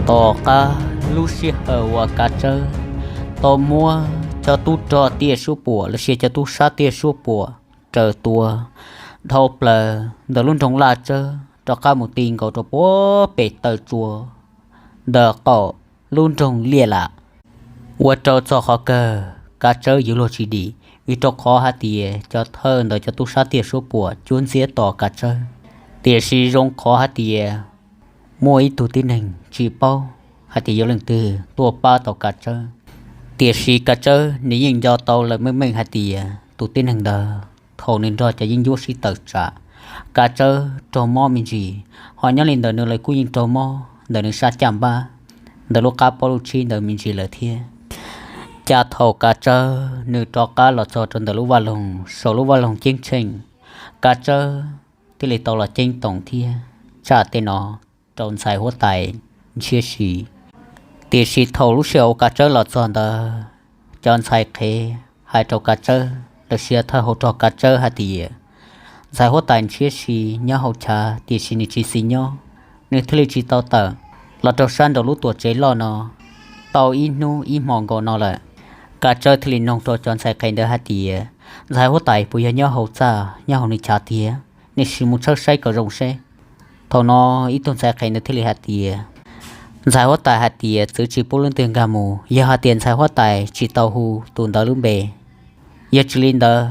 Tom qab lub sij hawm uas Kav Tsawb tau muab cov tub rog tiaj suab puam los sis cov tub sab tiaj suab puam raws tua dhau plaws ntawm lub nroog Laj Tsawb rov qab mus ti nkaus rau puag pem taw tsua ntawm qaum lub nroog Liaj Lam, ua rau txog qhov kawg Kav Tsawb yuav luag tsis dim, vim rau qhov hais tias cov thawj ntawd cov tub sab tiaj suab puam cuab ntxiab tos Kav Tsawb. Tiam sis zoo qhov hais tias muaj ib tug tib neeg tsis paub hais tias yog leej twg tuaj pab tau Kav Tsawb. Tiam sis Kav Tsawb nws yeej nco tau lawm meej meej hais tias tus tib neeg ntawd thaum nws nrog cov yeeb ncuab sib tawm tsam, Kav Tsawb raug mob me ntsis, ho nyob li ntawd nws lawv kuj yeej raug mob ntawm nws sab caj npab ntawm lub qab pob lub tsib ntawd me ntsis lawm thiab. Cas thaum Kav Tsawb nws rov qab los txog rau ntawm lub vaj loog, saum lub vaj loog ceeb tsheej, Kav Tsawb thiaj li tau los ceeb toom thiab tshaj tej no rau ntxhais huab tais Ntshiab Si. Tiam sis thaum lub sij hawm uas Kav Tsawb los txog ntawd, cov ntxhais qhev hais rau Kav Tsawb los sis thawj hauv rog Kav Tsawb hais tias ntxhais huab tais Ntshiab Si nyob hauv chav tiam sis nws tsis xis nyob, nws thiaj li tsis tau tawm los rau sab nraum lub tuam tsev loj no tau ib hnub ib hmo nkaus no lawm. Kav Tsawb thiaj li noog rau cov ntxhais qhev ntawd hais tias ntxhais huab tais puas yog nyob hauv txaj nyob hauv nws chav tiag, nws sim mus tshawb saib kom zoo seb. Thaum no ib tug ntxhais qhev ntawd thiaj li hais tias ntxhais huab tais hais tias txwv tsis pub leej twg nkag mus, yog hais tias ntxhais huab tais tsis tau hu tus ntawd lub npe. Yog tsis li ntawd,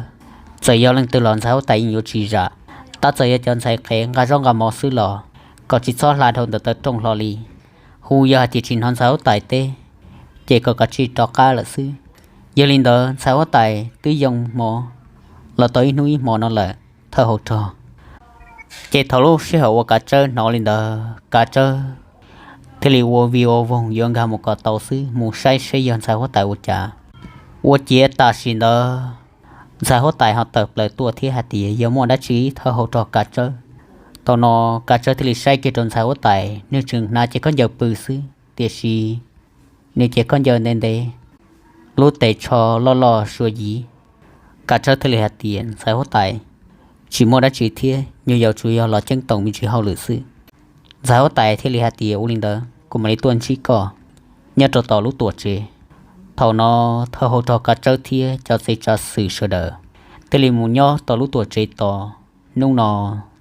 txawm yog leej twg los ntxhais huab tais yeej yuav tsis zam. Tab txawm yog cov ntxhais qhev nqa zaub nqa mov xwb los kom tsis txhob hla dhau ntawm taw rooj hlo li. Hu yog hais tias tsis hnov ntxhais huab tais teb, ces kom kav tsij rov qab lawm xwb. Yog li ntawd ntxhais huab tais twb yoo hmo los tau ib hnub ib hmo no lawm, thawj hauv rog. Ces thaum lub sij hawm uas Kav Tsawb hnov li ntawd, Kav Tsawb thiaj li ua vij ua voog yuav nkag mus kom tau xwb, mus saib seb yog ntxhais huab tais ua cas. Ua ciav tam sim ntawd ntxhais huab tais ho tawm plaws tuaj thiab hais tias yog muaj dab tsi thawj hauv rog Kav Tsawb. Thaum no Kav Tsawb thiaj li saib kiag rau ntxhais huab tais, nws tseem hnav cev khaub ncaws pw xwb, tiam sis nws cev khaub ncaws ntev ntev, lub tes tsho loj loj sua yiv. Kav Tsawb thiaj li hais tias ntxhais huab tais, tsis muaj dab tsi thiab, nyuag yaus tsuas yog los ceeb toom me ntsis hauj lwm xwb. Ntxhais huab tais thiaj li hais tias ua li ntawd kuv mam li tuaj ntsib koj nyob rau tom lub tuam tsev. Thaum no thawj hauv rog Kav Tsawb thiab cov txiv tsav xwm sawv daws thiaj li mus nyob tom lub tuam tsev tos. Hnub no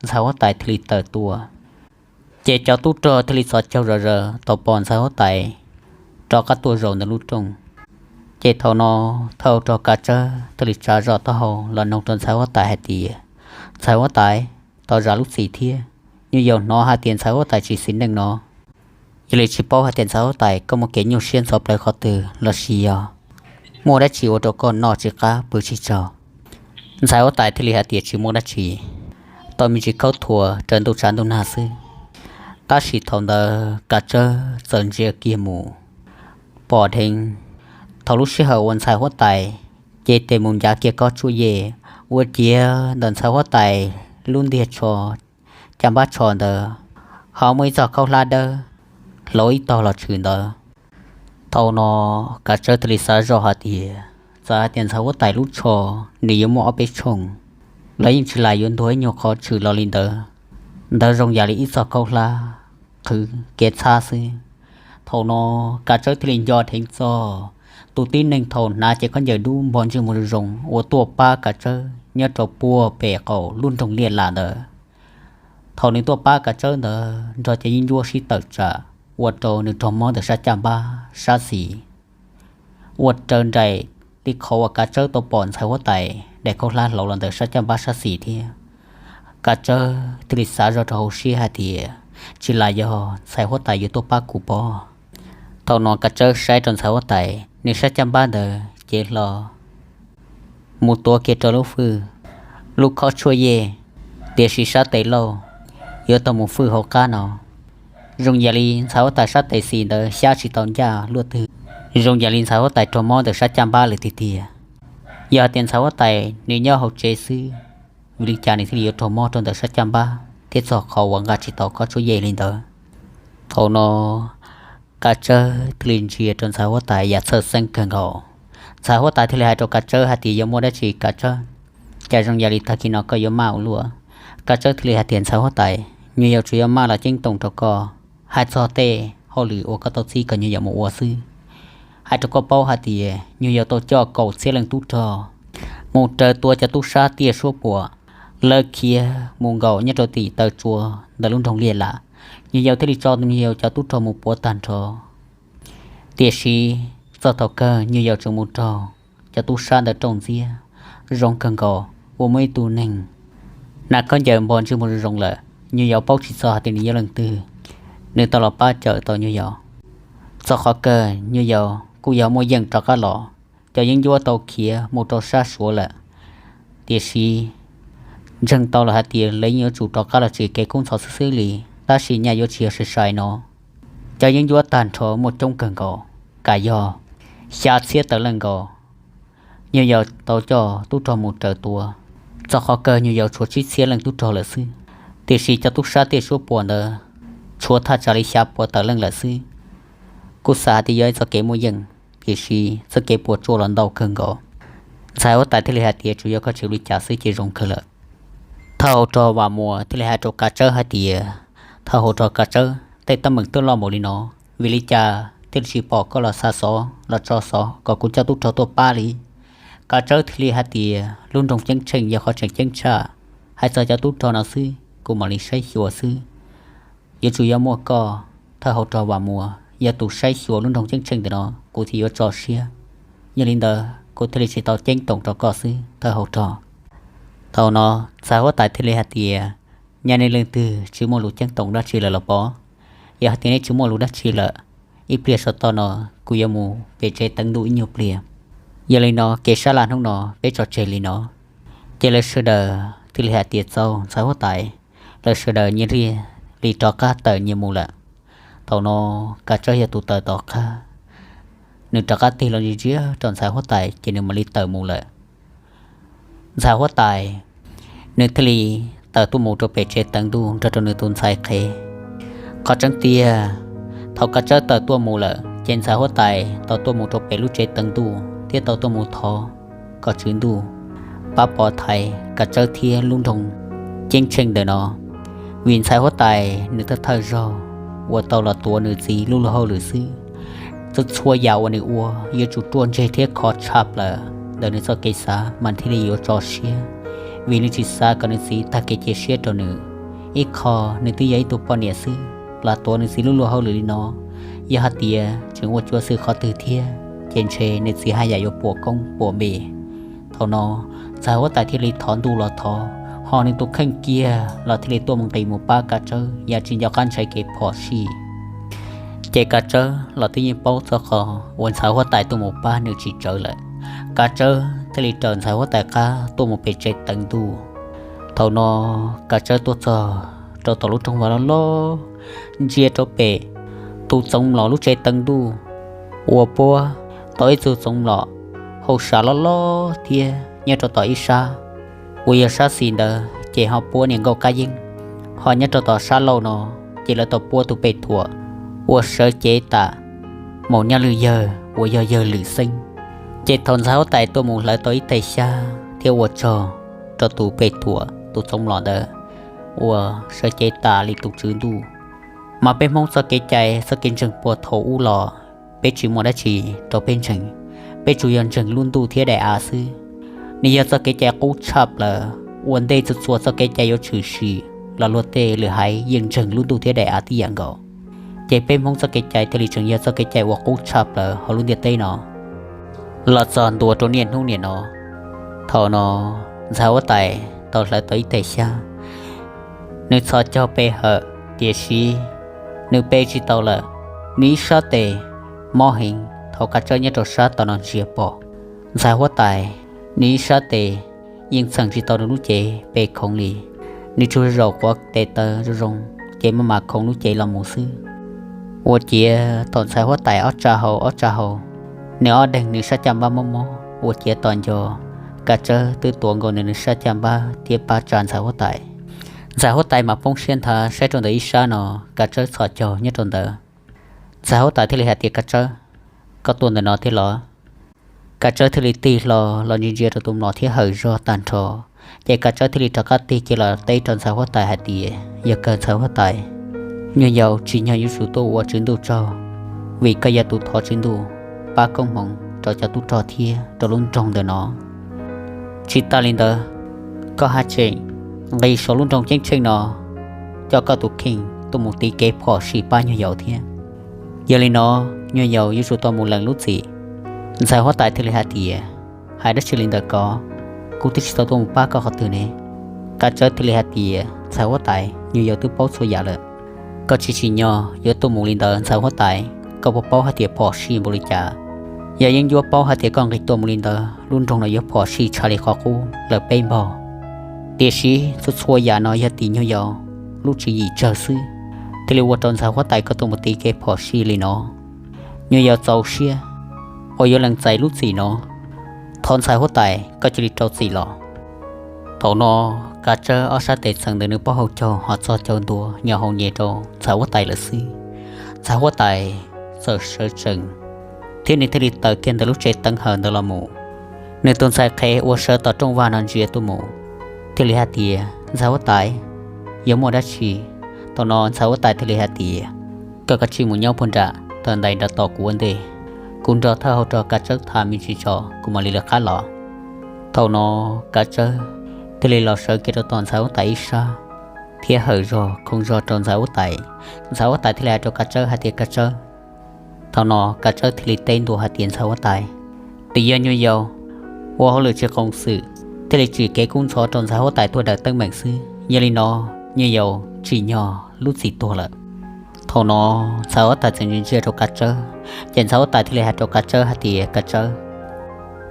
ntxhais huab tais thiaj li tawm tuaj, ces cov tub rog thiaj li txhos caug zom zaws tau pom ntxhais huab tais rov qab tuaj zaum ntawm lub rooj. Ces thaum no thawj hauv rog Kav Tsawb thiaj li tsa zoj taub hau los noog rau ntxhais huab tais hais tias ntxhais huab tais, tos zam lub txim thiab, nyuag yaus hnov hais tias ntxhais huab tais tsis xis neej no, yog li tsis paub hais tias ntxhais huab tais koj muaj kev nyuaj siab ntxhov plawv qhov twg los sis yog muaj dab tsi ua rau koj noj tsis qab pw tsis tsaug. Ntxhais huab tais thiaj li hais tias tsis muaj dab tsi, tau me ntsis khaub thuas raws ntuj tsav ntuj nag xwb. Tab sis thaum ntawd Kav Tsawb txawm ntsia kiag mus pom dheev thaum lub sij hawm uas ntxhais huab tais cev tes mus ncav kiag kob tshuaj yej, ua ciav ntawm ntxhais huab tais lub ntiag tsho, caj npab tsho ntawd ho muaj ib txoj khaub hlab dawb hloov ib tog los tshwm ntawd. Thaum no Kav Tsawb thiaj li xav zoj hais tias txawm hais tias ntxhais huab tais lub tsho nws yuav muaj ob peb tshooj los yeej tsis lam yuav ntuag ib nyuag qhov tshwm los li ntawd, ntawd zoo yam li ib txoj khaub hlab qhwv kev txhab xwb. Thaum no Kav Tsawb thiaj li nco dheev txog tus tib neeg thaum hnav cev khaub ncaws dub npog ntsej muag zoo zoo uas tuaj pab Kav Tsawb nyob rau puag pem qaum lub nroog Liaj Lam ntawd. Thaum nws tuaj pab Kav Tsawb ntawd nrog cov yeeb ncuab sib tawm tsam ua rau nws raug mob ntawm sab caj npab sab xis, ua raws nraim li qhov uas Kav Tsawb tau pom ntxhais huab tais daim khaub hlab hloov los ntawm sab caj npab sab xis thiab. Kav Tsawb thiaj li xav zoj rau hauv siab hais tias tsis lam yog ntxhais huab tais yuav tuaj pab kuv pob. Thaum no Kav Tsawb saib rau ntxhais huab tais, nws sab caj npab ntawd cev hlo mus tuav kiag rau lub fwj, lub khob tshuaj yej, tiam sis sab tes laug yuav tau mus fwj hauv qab no. Zoo yam li ntxhais huab tais sab tes xis ntawd xyab tsis tau ncaj luaj twg, zoo yam li ntxhais huab tais raug mob ntawm sab caj npab lawm tiag tiag. Yog hais tias ntxhais huab tais nws nyob hauv tsev xwb, vim li cas nws thiaj li yuav raug mob rau ntawm sab caj npab thiab txog qhov uas nqa tsis tau khob tshuaj yej li ntawd? Thaum no Kav Tsawb thiaj li ntsia rau ntxhais huab tais yam txhawj xeeb kawg nkaus. Ntxhais huab tais thiaj li hais rau Kav Tsawb hais tias yog muaj dab tsi Kav Tsawb, cas zoo yam li tag kis no koj yuav maj ua luaj? Kav Tsawb thiaj li hais tias ntxhais huab tais, nyuag yaus tsuas yog maj los ceeb toom rau koj. Hais txog tej hauj lwm uas koj tau txib kom nyuag yaus mus ua xwb. Hais rau koj paub hais tias nyuag yaus tau coj kaum txhiab leej tub rog mus raws tua cov tub sab tiaj suab puam, lawv khiav mus nkaum nyob rau tim taw tsua ntawm lub nroog Liaj Lam. Nyuag yaus thiaj li tso nyuag yaus cov tub rog mus puav tag nrho. Tiam sis txog thaum kawg nyuag yaus tseem mus raug cov tub sab ntawd raug ntxiab zoo kawg nkaus, uas muaj ib tug neeg hnav khaub ncaws npog ntsej muag zoo zoo lawm, nyuag yaus paub tsis txog hais tias nws yog leej twg, nws tau los pab cawm tau nyuag yaus. Txog qhov kawg nyuag yaus kuj yog muaj yeej rov qab los, cov yeeb ncuab tau khiav mus rau sab Suav lawm. Tiam sis ntseeg tau los hais tias lawv yeej yuav tsum rov qab los tsim kev kub ntxhov xwb xwb li, tab sis nyaj yuav tsis yog sai sai no. Cov yeeb ncuab tag nrho muaj coob kawg nkaus, kam yog xya txhiab tawm leej nkaus. Nyuag yaus tau coj tub rog mus raws tua, txog qhov kawg nyuag yaus tshuav tsib txhiab leej tub rog lawm xwb. Tiam sis cov tub sab tiaj suab puam ntawd tshuav thaj tsam li xya puas tawm leej lawm xwb. Kuj xav hais tias yog ib txoj kev muaj yeej, tiam sis txoj kev puas tsuaj los ntau kawg nkaus. Ntxhais huab tais thiaj li hais tias tsuas yog koj tsis ua li cas xwb ces zoo kawg lawm. Thawj hauv rog Vam Muas thiaj li hais rau Kav Tsawb hais tias, thawj hauv rog Kav Tsawb, tej teeb meem twb loj npaum li no, vim li cas thiaj li tsis pom koj los xa xov los tso xov kom kuv coj tub rog tuaj pab li? Kav Tsawb thiaj li hais tias lub nroog Ceeb Tsheej yog qhov tseem ceeb tshaj, hais txog cov tub rog no xwb kuv mam li saib xyuas xwb. Yuav tsum yog muaj koj, thawj hauv rog Vam Muas yog tus saib xyuas lub nroog Ceeb Tsheej ntawm no, kuv thiaj yuav tso siab. Yog li ntawd kuv thiaj li tsis tau ceeb toom rau koj xwb thawj hauv rog. Thaum no ntxhais huab tais thiaj li hais tias, nyaj nej leej twg tsis muaj lus ceeb toom dab tsi lawm los pob? Yog hais tias nej tsis muaj lus dab tsi lawm, ib pliag saum toj no kuv yuav mus pem tsev teev ntuj ib nyuag pliag. Yog li no kev sab laj hnub no peb tso tseg li no. Ces lawv sawv daws thiaj li hais tias txaus ntxhais huab tais, lawv sawv daws nyias thiaj li rov qab tawm nyias mus lawm. Thaum no Kav Tsawb yog tus tawm tom qab, nws rov qab tig los ntsia ntsia rau ntxhais huab tais ces nws mam li tawm mus lawm. Ntxhais huab tais nws thiaj li tawm tuaj mus rau pem tsev teev ntuj nrog rau nws tus ntxhais qhev. Qhov tseeb tiag, thaum Kav Tsawb tawm tuaj mus lawm ces ntxhais huab tais tau tuaj mus rau pem lub tsev teev ntuj thiab tau tuaj mus thov kom tswv ntuj pab pov thaiv Kav Tsawb thiab lub nroog Ceeb Tsheej ntawm no. Vim ntxhais huab tais nws thawj thawj zaug uas tau los tuav nws txiv lub luag hauj lwm xwb, txhua txhua yam uas nws ua yuav tsum ruaj ntseg thiab khov tshaj plaws ntawm nws txoj kev xav mas thiaj li yuav tso siab, vim nws tsis xav kom nws txiv tag kev cia siab rau nws. Ib qho nws twb yog ib tug poj niam xwb los tuav nws txiv lub luag hauj lwm li no, yog hais tias tseem ua cuav xwm qhov twg thiab ces ntshe nws txiv haj yam yuav puas koob puas npe. Thaum no ntxhais huab tais thiaj li thov ntuj los thov, ho nws tus kheej kiag los thiaj li tuaj mus nqis mus pab Kav Tsawb yam tsis nco qab ntshai kev phom sij. Ces Kav Tsawb los twb yeej paub txog qhov uas ntxhais huab tais tuaj mus pab nws tsis tsawv lawm. Kav Tsawb thiaj li raws ntxhais huab tais qab tuaj mus pem tsev teev ntuj. Thaum no Kav Tsawb tuaj txog rau tom lub rooj vag loj loj, ntsia rau pem tus txoov mlom lub tsev teev ntuj uas puab tau ib tug txoov mlom hauj sam loj loj thiab nyob rau tom ib sab uas yog sab xis ntawd ces ho puab niam nkauj qab yeeb, ho nyob rau tom sab laug no ces lawv tau puab tus pem thuam uas sawv cev tam Maum Nyaj Lwm yawg uas yog yawg Lwm Xeeb. Ces thaum ntxhais huab tais tuaj mus hlawv tau ib tais xyab thiab ua tsaug rau tus pem thuam tus txoov mlom ntawd uas sawv cev tam li tus tswv ntuj, mas peb Hmoob txoj kev cai txoj kev ntseeg puag thaum ub los peb tsis muaj dab tsi rau peb ntseeg, peb tsuas yog ntseeg lub ntuj thiab daim av xwb. Nws yog txoj kev cai qub tshaj plaws uas ntej txhua txhua txoj kev cai yuav tshwm sim los luag tej lwm haiv yeej ntseeg lub ntuj thiab daim av tib yam nkaus. Ces peb Hmoob txoj kev cai thiaj li tseem yog txoj kev cai uas qub tshaj plaws hauv lub ntiaj teb no los txog ntua rau niaj hnub niam no. Thaum no ntxhais huab tais tau hlawv tau ib tais xyab, nws txhos caug pe hawm, tiam sis nws pe tsis tau lawm. Nws ib sab tes mob heev, thaum Kav Tsawb nyob rau sab tom no ntsia pom, ntxhais huab tais nws ib sab tes yeej txheem tsis tau nws lub cev pe khoov li. Nws tsuas zaum quav tes taw zoo zoo, ces maj mam khoov lub cev los mus xwb. Ua ciav thaum ntxhais huab tais ob tsa hau ob tsa hau, nws ob deeg nws sab caj npab mob mob, ua ciav tos nco Kav Tsawb twb tuav nkaus nws nws sab caj npab thiab pab tsa ntxhais huab tais. Ntxhais huab tais mas poob siab nthav saib rau ntawm ib sab no, Kav Tsawb txhos caug nyob rau ntawd. Ntxhais huab tais thiaj li hais tias, Kav Tsawb, koj tuaj ntawm no thiab los? Kav Tsawb thiaj li tig hlo los ntsia ntsia rau tus mlom thiab hawm zog tag nrho. Ces Kav Tsawb thiaj li rov qab tig kiag los teb rau ntxhais huab tais hais tias, Yog kawg ntxhais huab tais, Nyuag yaus, tsim nyog yuav tsum tuaj ua Tswv Ntuj tsaug, vim koj yog tus thov Tswv Ntuj pab koob hmoov rau cov tub rog thiab rau lub nroog ntawm no. Tsis tas li ntawd, koj haj tseem nqis saum lub nroog ceeb tsheej no, coj koj tus kheej tuaj mus tiv kev phom sij pab nyuag yaus thiab. Yog li no, nyuag yaus yuav tsum tau mus lees lub txim. Ntxhais huab tais thiaj li hais tias, hais dab tsi li ntawd ko, kuv twb tsis tau tuaj mus pab koj qhov twg ne. Kav Tsawb thiaj li hais tias, ntxhais huab tais, nyuag yaus twb paub txhua yam lawm, koj tsis tsim nyog yuav tuaj mus li ntawd ntxhais huab tais. Koj puas paub hais tias phom sij npaum li cas? Yog yeeb ncuab paub hais tias koj nqis tuaj mus li ntawd, lub nroog no yuav phom sij tshaj li qhov qub lawm peb npaug. Tiam sis txhua txhua yam no yog tim nyuag yaus lub tswv yim tsawg xwb, thiaj li ua rau ntxhais huab tais koj tuaj mus tiv kev phom sij li no. Nyuag yaus txaus siab uas yuav lees txais lub txim no, thov ntxhais huab tais koj cia li rau txim los. Thaum no, Kav Tsawb ob sab tes txheem ntawm nws pob hau caug ho txog caug ntua nyo hau nyem rau ntxhais huab tais lawm xwb. Ntxhais huab tais txawm sawv tsees, thiab nws thiaj li tawm kiag ntawm lub tsev teev hawm ntawd los mus. Nws tus ntxhais qhev uas sawv tom rooj vag no ntsia tuaj mus, thiaj li hais tias, ntxhais huab tais, yog muaj dab tsi? Thaum no ntxhais huab tais thiaj li hais tias, koj kav tsij mus nyob puag nram taw ntais nrog tom kuv ua ntej, kuv nrog thawj hau rog Kav Tsawb tham me ntsis tso kuv mam li lawv qab los. Thaum no, Kav Tsawb thiaj li los sawv kiag rau tom ntxhais huab tais ib sab, thiab hawm zog khoov zog rau ntxhais huab tais. Ntxhais huab tais thiaj li hais rau Kav Tsawb hais tias, Kav Tsawb. Thaum no Kav Tsawb thiaj li teb ntua hais tias, ntxhais huab tais, twb yog nyuag yaus ua hauj lwm tsis qoos xwm, thiaj li tsim kev kub ntxhov rau ntxhais huab tais tuag dawm teeb meem xwb. Yog li no, nyuag yaus tsim nyog lub txim tuag lawm. Thaum no, ntxhais huab tais txawm ntsia ntsia rau Kav Tsawb, ces ntxhais huab tais thiaj li hais rau Kav Tsawb hais tias, Kav Tsawb,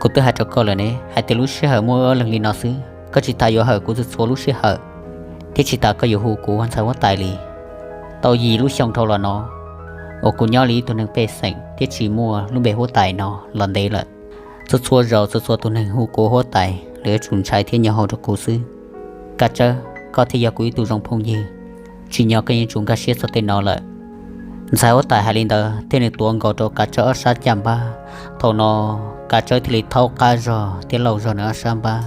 kuv twb hais rau koj lawm ne, hais tias lub sij hawm muaj ob leeg li no xwb, koj tsis tas yuav hawm kuv txhua txhua lub sij hawm, thiab tsis tas koj yuav hu kuv ua ntxhais huab tais li. Tau yim lub xyoo dhau los no, uas kuv nyob li ib tug neeg pej xeem thiab tsis muaj lub npe huab tais no los ntev lawm, txhua txhua zaus txhua txhua tus neeg hu kuv huab tais, lawv yuav tsum ntshai thiab nyo hau rau kuv xwb. Kav Tsawb, koj thiaj yog kuv ib tug zoo phooj ywg, tsim nyog koj yeej tsum nkag siab txog tej no lawm. Ntxhais huab tais hais li ntawd thiab nws tuav nkaus rau Kav Tsawb ob sab caj npab. Thaum no, Kav Tsawb thiaj li thaub qab zog thiab lauj zog nws ob sab npab.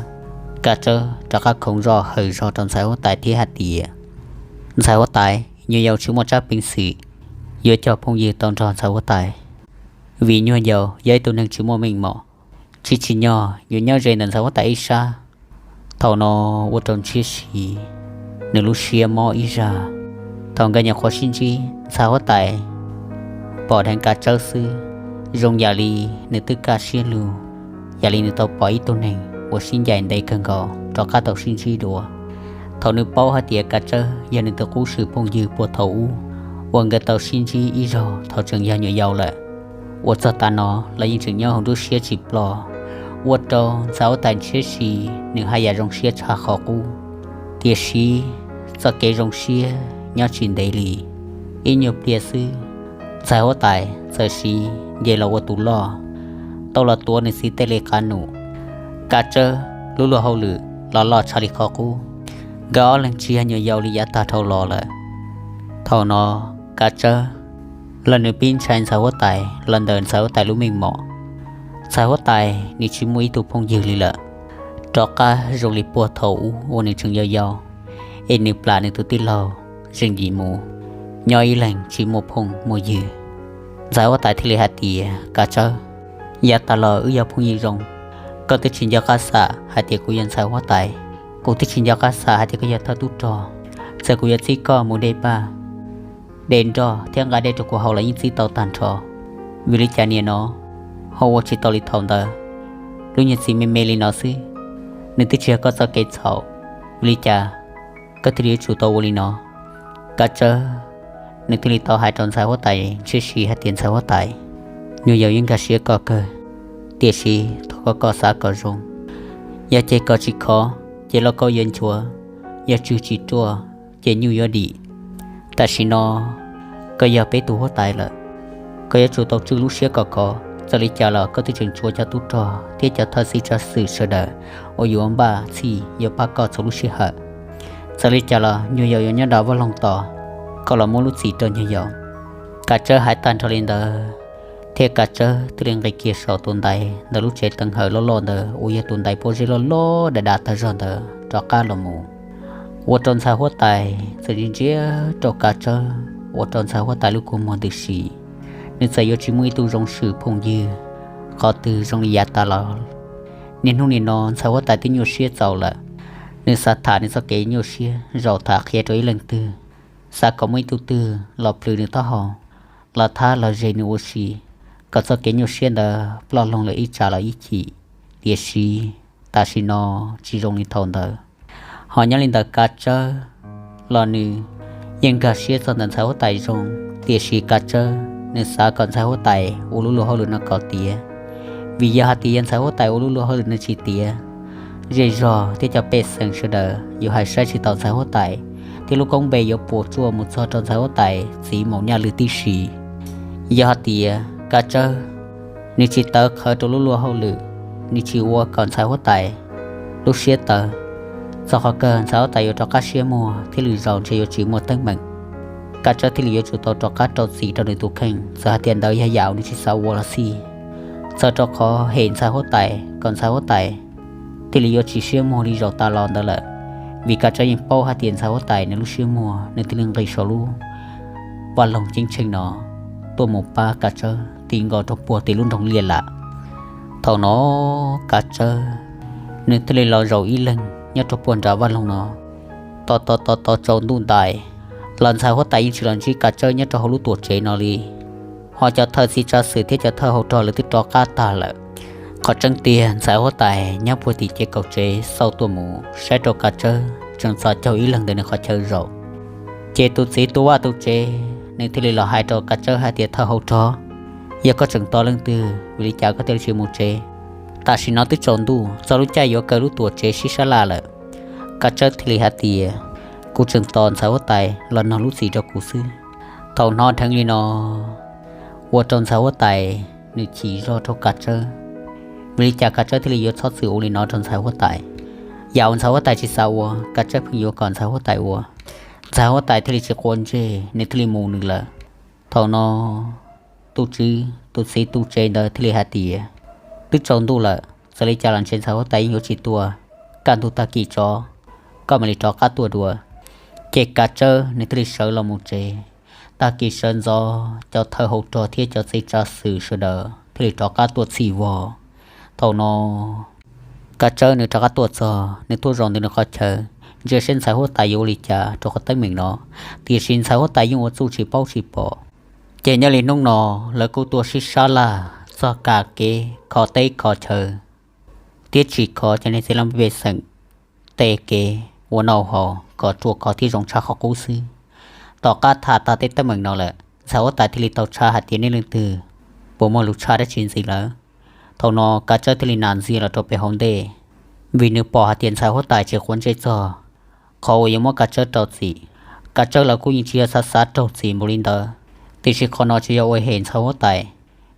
Kav Tsawb rov qab khoov zog hawm zog rau ntxhais huab tais thiab hais tias, ntxhais huab tais, nyuag yaus tsis muaj tsab peev xwm yuav cog phooj ywg tau nrog ntxhais huab tais, vim nyuag yaus yog ib tug neeg tsis muaj meej mom, tsis tsim nyog yuav nyob ze ntawm ntxhais huab tais ib sab. Thaum no, ua rau Ntshiab Siv nws lub siab mob ib zag. Thaum nkawd nyuam qhuav sib ntsib, ntxhais huab tais pom dheev Kav Tsawb xwb, zoo yam li nws twb kaj siab lug, yam li nws tau pom ib tug neeg uas sib ncaim ntev kawg nkaus rov qab tau sib ntsib dua. Thaum nws paub hais tias Kav Tsawb yog nws tus qub swm phooj ywg puag thaum ub uas nkawd tau sib ntsib ib zaug thaum tseem yog nyuam yaus lawm, uas txog tav no los yeej tseem nyob hauv nruab siab tsis ploj, ua rau ntxhais huab tais Ntshiab Siv nws haj yam zoo siab tshaj qhov qub. Tiam sis txoj kev zoo siab nyob tsis ntev li, ib nyuag pliag xwb, ntxhais huab tais txawm siv nce los ua tus loj, tau los tuav nws txiv tej li qab num. Kav Tsawb lub luag hauj lwm los loj tshaj li qhov qub, nkawd ob leeg tsis yog nyuam yaus li yav tag dhau los lawm. Thaum no, Kav Tsawb los nws pib ntshai ntxhais huab tais los ntawm ntxhais huab tais lub meej mom. Ntxhais huab tais nws tsis muaj ib tug phooj ywg li lawm, rov qab zoo li puag thaum ub uas nws tseem yau yau, es nws plam nws tus tij laug Zeej Yim mus nyob ib leeg tsis muaj phooj muaj ywg. Ntxhais huab tais thiaj li hais tias, Kav Tsawb, yav tas los wb yog phooj ywg zoo, koj twb tsis nco qab xam hais tias kuv yog ntxhais huab tais, kuv twb tsis nco qab xam hais tias koj yog thawj tub rog. Txawm kuv yuav txib koj mus de paj, de nroj thiab nqa dej rau kuv haus los yeej txib tau tag nrho. Vim li cas niaj no ho ua tsis tau li thaum ntawd? Lub nyuag txiv me me li no xwb, nws twb tsis yog koj txoj kev txhaum, vim li cas koj thiaj li yuav tsum tau ua li no? Kav Tsawb nws thiaj li tau hais rau ntxhais huab tais Ntshiab Siv hais tias, ntxhais huab tais, nyuag yaus yeej nkag siab koj kawg, tiam sis thov koj koj xav kom zoo. Yog ceg kom tsis khov, ces lauj kaub yuav nchuav, yog tswg tsis ruaj, ces nyuj yuav dim. Tam sim no koj yog peb tus huab tais lawm, koj yuav tsum tau tswj lub siab kom khov. Txawm li cas los koj twb tseem tshuav cov tub rog thiab cov thawj txij tsav xwm sawv daws uas yuav npaj txhij yuav pab koj txhua lub sij hawm. Txawm li cas los nyuag yaus yuav nyob nram vaj loog tos koj los muab lub txim rau nyuag yaus. Kav Tsawb hais tag nrho li ntawd, thiab Kav Tsawb thiaj li nqis kiag saum tus ntaiv ntawm lub tsev teev hawm loj loj ntawd uas yog tus ntaiv pob zeb loj loj dav dav tag zog ntawd rov qab los mus, ua rau ntxhais huab tais txawm ntsia ntsia rau Kav Tsawb ua rau ntxhais huab tais lub kua muag ntws si. Nws txawm yuav tsis muaj ib tug zoo swm phooj ywg qhov twg zoo li yav tas los. Niaj hnub nim no ntxhais huab tais twb nyuaj siab txaus lawm. Nws xav tham nws txoj kev nyuaj siab zaum tham qhia rau ib leej twg, xav kom muaj ib tug twg los plhws nws taub hau, los thab los zeg nws ua si, kom txoj kev nyuaj siab ntawd ploj loo lawm ib tsam los ib chim. Tiam sis tam sim no tsis zoo li thaum ntawd. Ho nyob li ntawd Kav Tsawb los nws yeej nkag siab txog ntawm ntxhais huab tais zoo, tiam sis Kav Tsawb nws xav kom ntxhais huab tais ua lub luag hauj lwm no kom tiav. Vim yog hais tias yog ntxhais huab tais ua lub luag hauj lwm no tsis tiav, zej zog thiab cov pej xeem sawv daws yuav hais saib tsis taus ntxhais huab tais, thiab lub koob npe yuav puas tsuaj mus txog rau ntxhais huab tais txiv Maum Nyaj Lwm tib si. Yog hais tias Kav Tsawb nws tsis tawv qhawv rau lub luag hauj lwm, nws tsis ua kom ntxhais huab tais lub siab tawv, txog qhov kawg ntxhais huab tais yuav rov qab siab muag thiab lwm zaus ntshe yuav tsis muaj teeb meem. Kav Tsawb thiaj li yuav tsum tau rov qab rau txim rau nws tus kheej, txawm hais tias ntawd yog yam uas nws tsis xav ua los xij. Txawm rau qhov hem ntxhais huab tais kom ntxhais huab tais thiaj li yuav tsis siab muag li zaum tas los ntawd lawm, vim Kav Tsawb yeej paub hais tias ntxhais huab tais nws lub siab muag nws thiaj li nqis saum lub vaj loog ceeb tsheej no tuaj mus pab Kav Tsawb ti nkaus rau puag tim lub nroog Liaj Lam. Thaum no Kav Tsawb nws thiaj li los zaum ib leeg nyob rau puag nram vaj loog no. Tos tos tos tos tsaus ntuj ntais los ntxhais huab tais yeej tsis los ntsib Kav Tsawb nyob rau hauv lub tuam tsev no li. Ho cov thawj txiv tsav xwm thiab cov thawj hauv rog lawv twb rov qab tag lawm. Qhov tseeb tiag ntxhais huab tais nyob puag tim ces kaum tsev xauj tuaj mus saib rau Kav Tsawb tseem txom caug ib leeg ntawm nws qhov chaw zaum. Ces tus txiv tus vaj tus tsev nws thiaj li los hais rau Kav Tsawb hais tias, thawj hauv rog, yog koj tseem tos leej twg, vim li cas koj thiaj li tsis mus tsev? Tam sim no twb tsaus ntuj, txog lub caij yuav kaw lub tuam tsev sib sab laj lawm. Kav Tsawb thiaj li hais tias, kuv tseem tos ntxhais huab tais los nug lub txim rau kuv xwb. Thaum hnov dheev li no ua rau ntxhais huab tais nws chim zog rau Kav Tsawb. Vim li cas Kav Tsawb thiaj li yuav txhob txwm ua li no rau ntxhais huab tais? Yam uas ntxhais huab tais tsis xav ua Kav Tsawb pheej yuav kom ntxhais huab tais ua. Ntxhais huab tais thiaj li tsis quav ntsej, nws thiaj li mus nws lawm. Thaum no tus tswv tus txiv tus tsev ntawd thiaj li hais tias, twb tsaus ntuj lawm, txawm li cas los ntshe ntxhais huab tais yeej yuav tsis tuaj, kaj ntug tag kis tso koj mam li rov qab tuaj dua. Ces Kav Tsawb nws thiaj li sawv los mus tsev. Tag kis sawv ntxov cov thawj hauv rog thiab cov txiv tsav xwm sawv daws thiaj li rov qab tuaj txhij vog. Thaum no Kav Tsawb nws rov qab tuaj txog, nws tuaj zaum ntawm nws qhov chaw ntsia saib ntxhais huab tais yuav ua li cas rau qhov teeb meem no, tiam sis ntxhais huab tais yeej ua txuj tsis paub tsis pom. Ces nyob li hnub no lawv kuj tuaj sib sab laj txog kam kev kho teb kho chaw thiab tsim kho cov neeg txiv laj mej pej xeem tej kev ua noj haus kom ruaj khov thiab zoo tshaj qhov qub xwb. Tom qab tham tag tej teeb meem no lawm, ntxhais huab tais thiaj li tau tshaj hais tias nej leej twg puas muaj lus tshaj dab tsi ntxiv lawm. Thaum no Kav Tsawb thiaj li nas ntxiag los rau pem hauv ntej, vim nws pom hais tias ntxhais huab tais tsis quav ntsej txog qhov uas yuav muab Kav Tsawb rau txim. Kav Tsawb los kuj yeej tsis yog xav xav raug txim npaum li ntawd, tiam sis qhov no tsis yog ua hem ntxhais huab tais,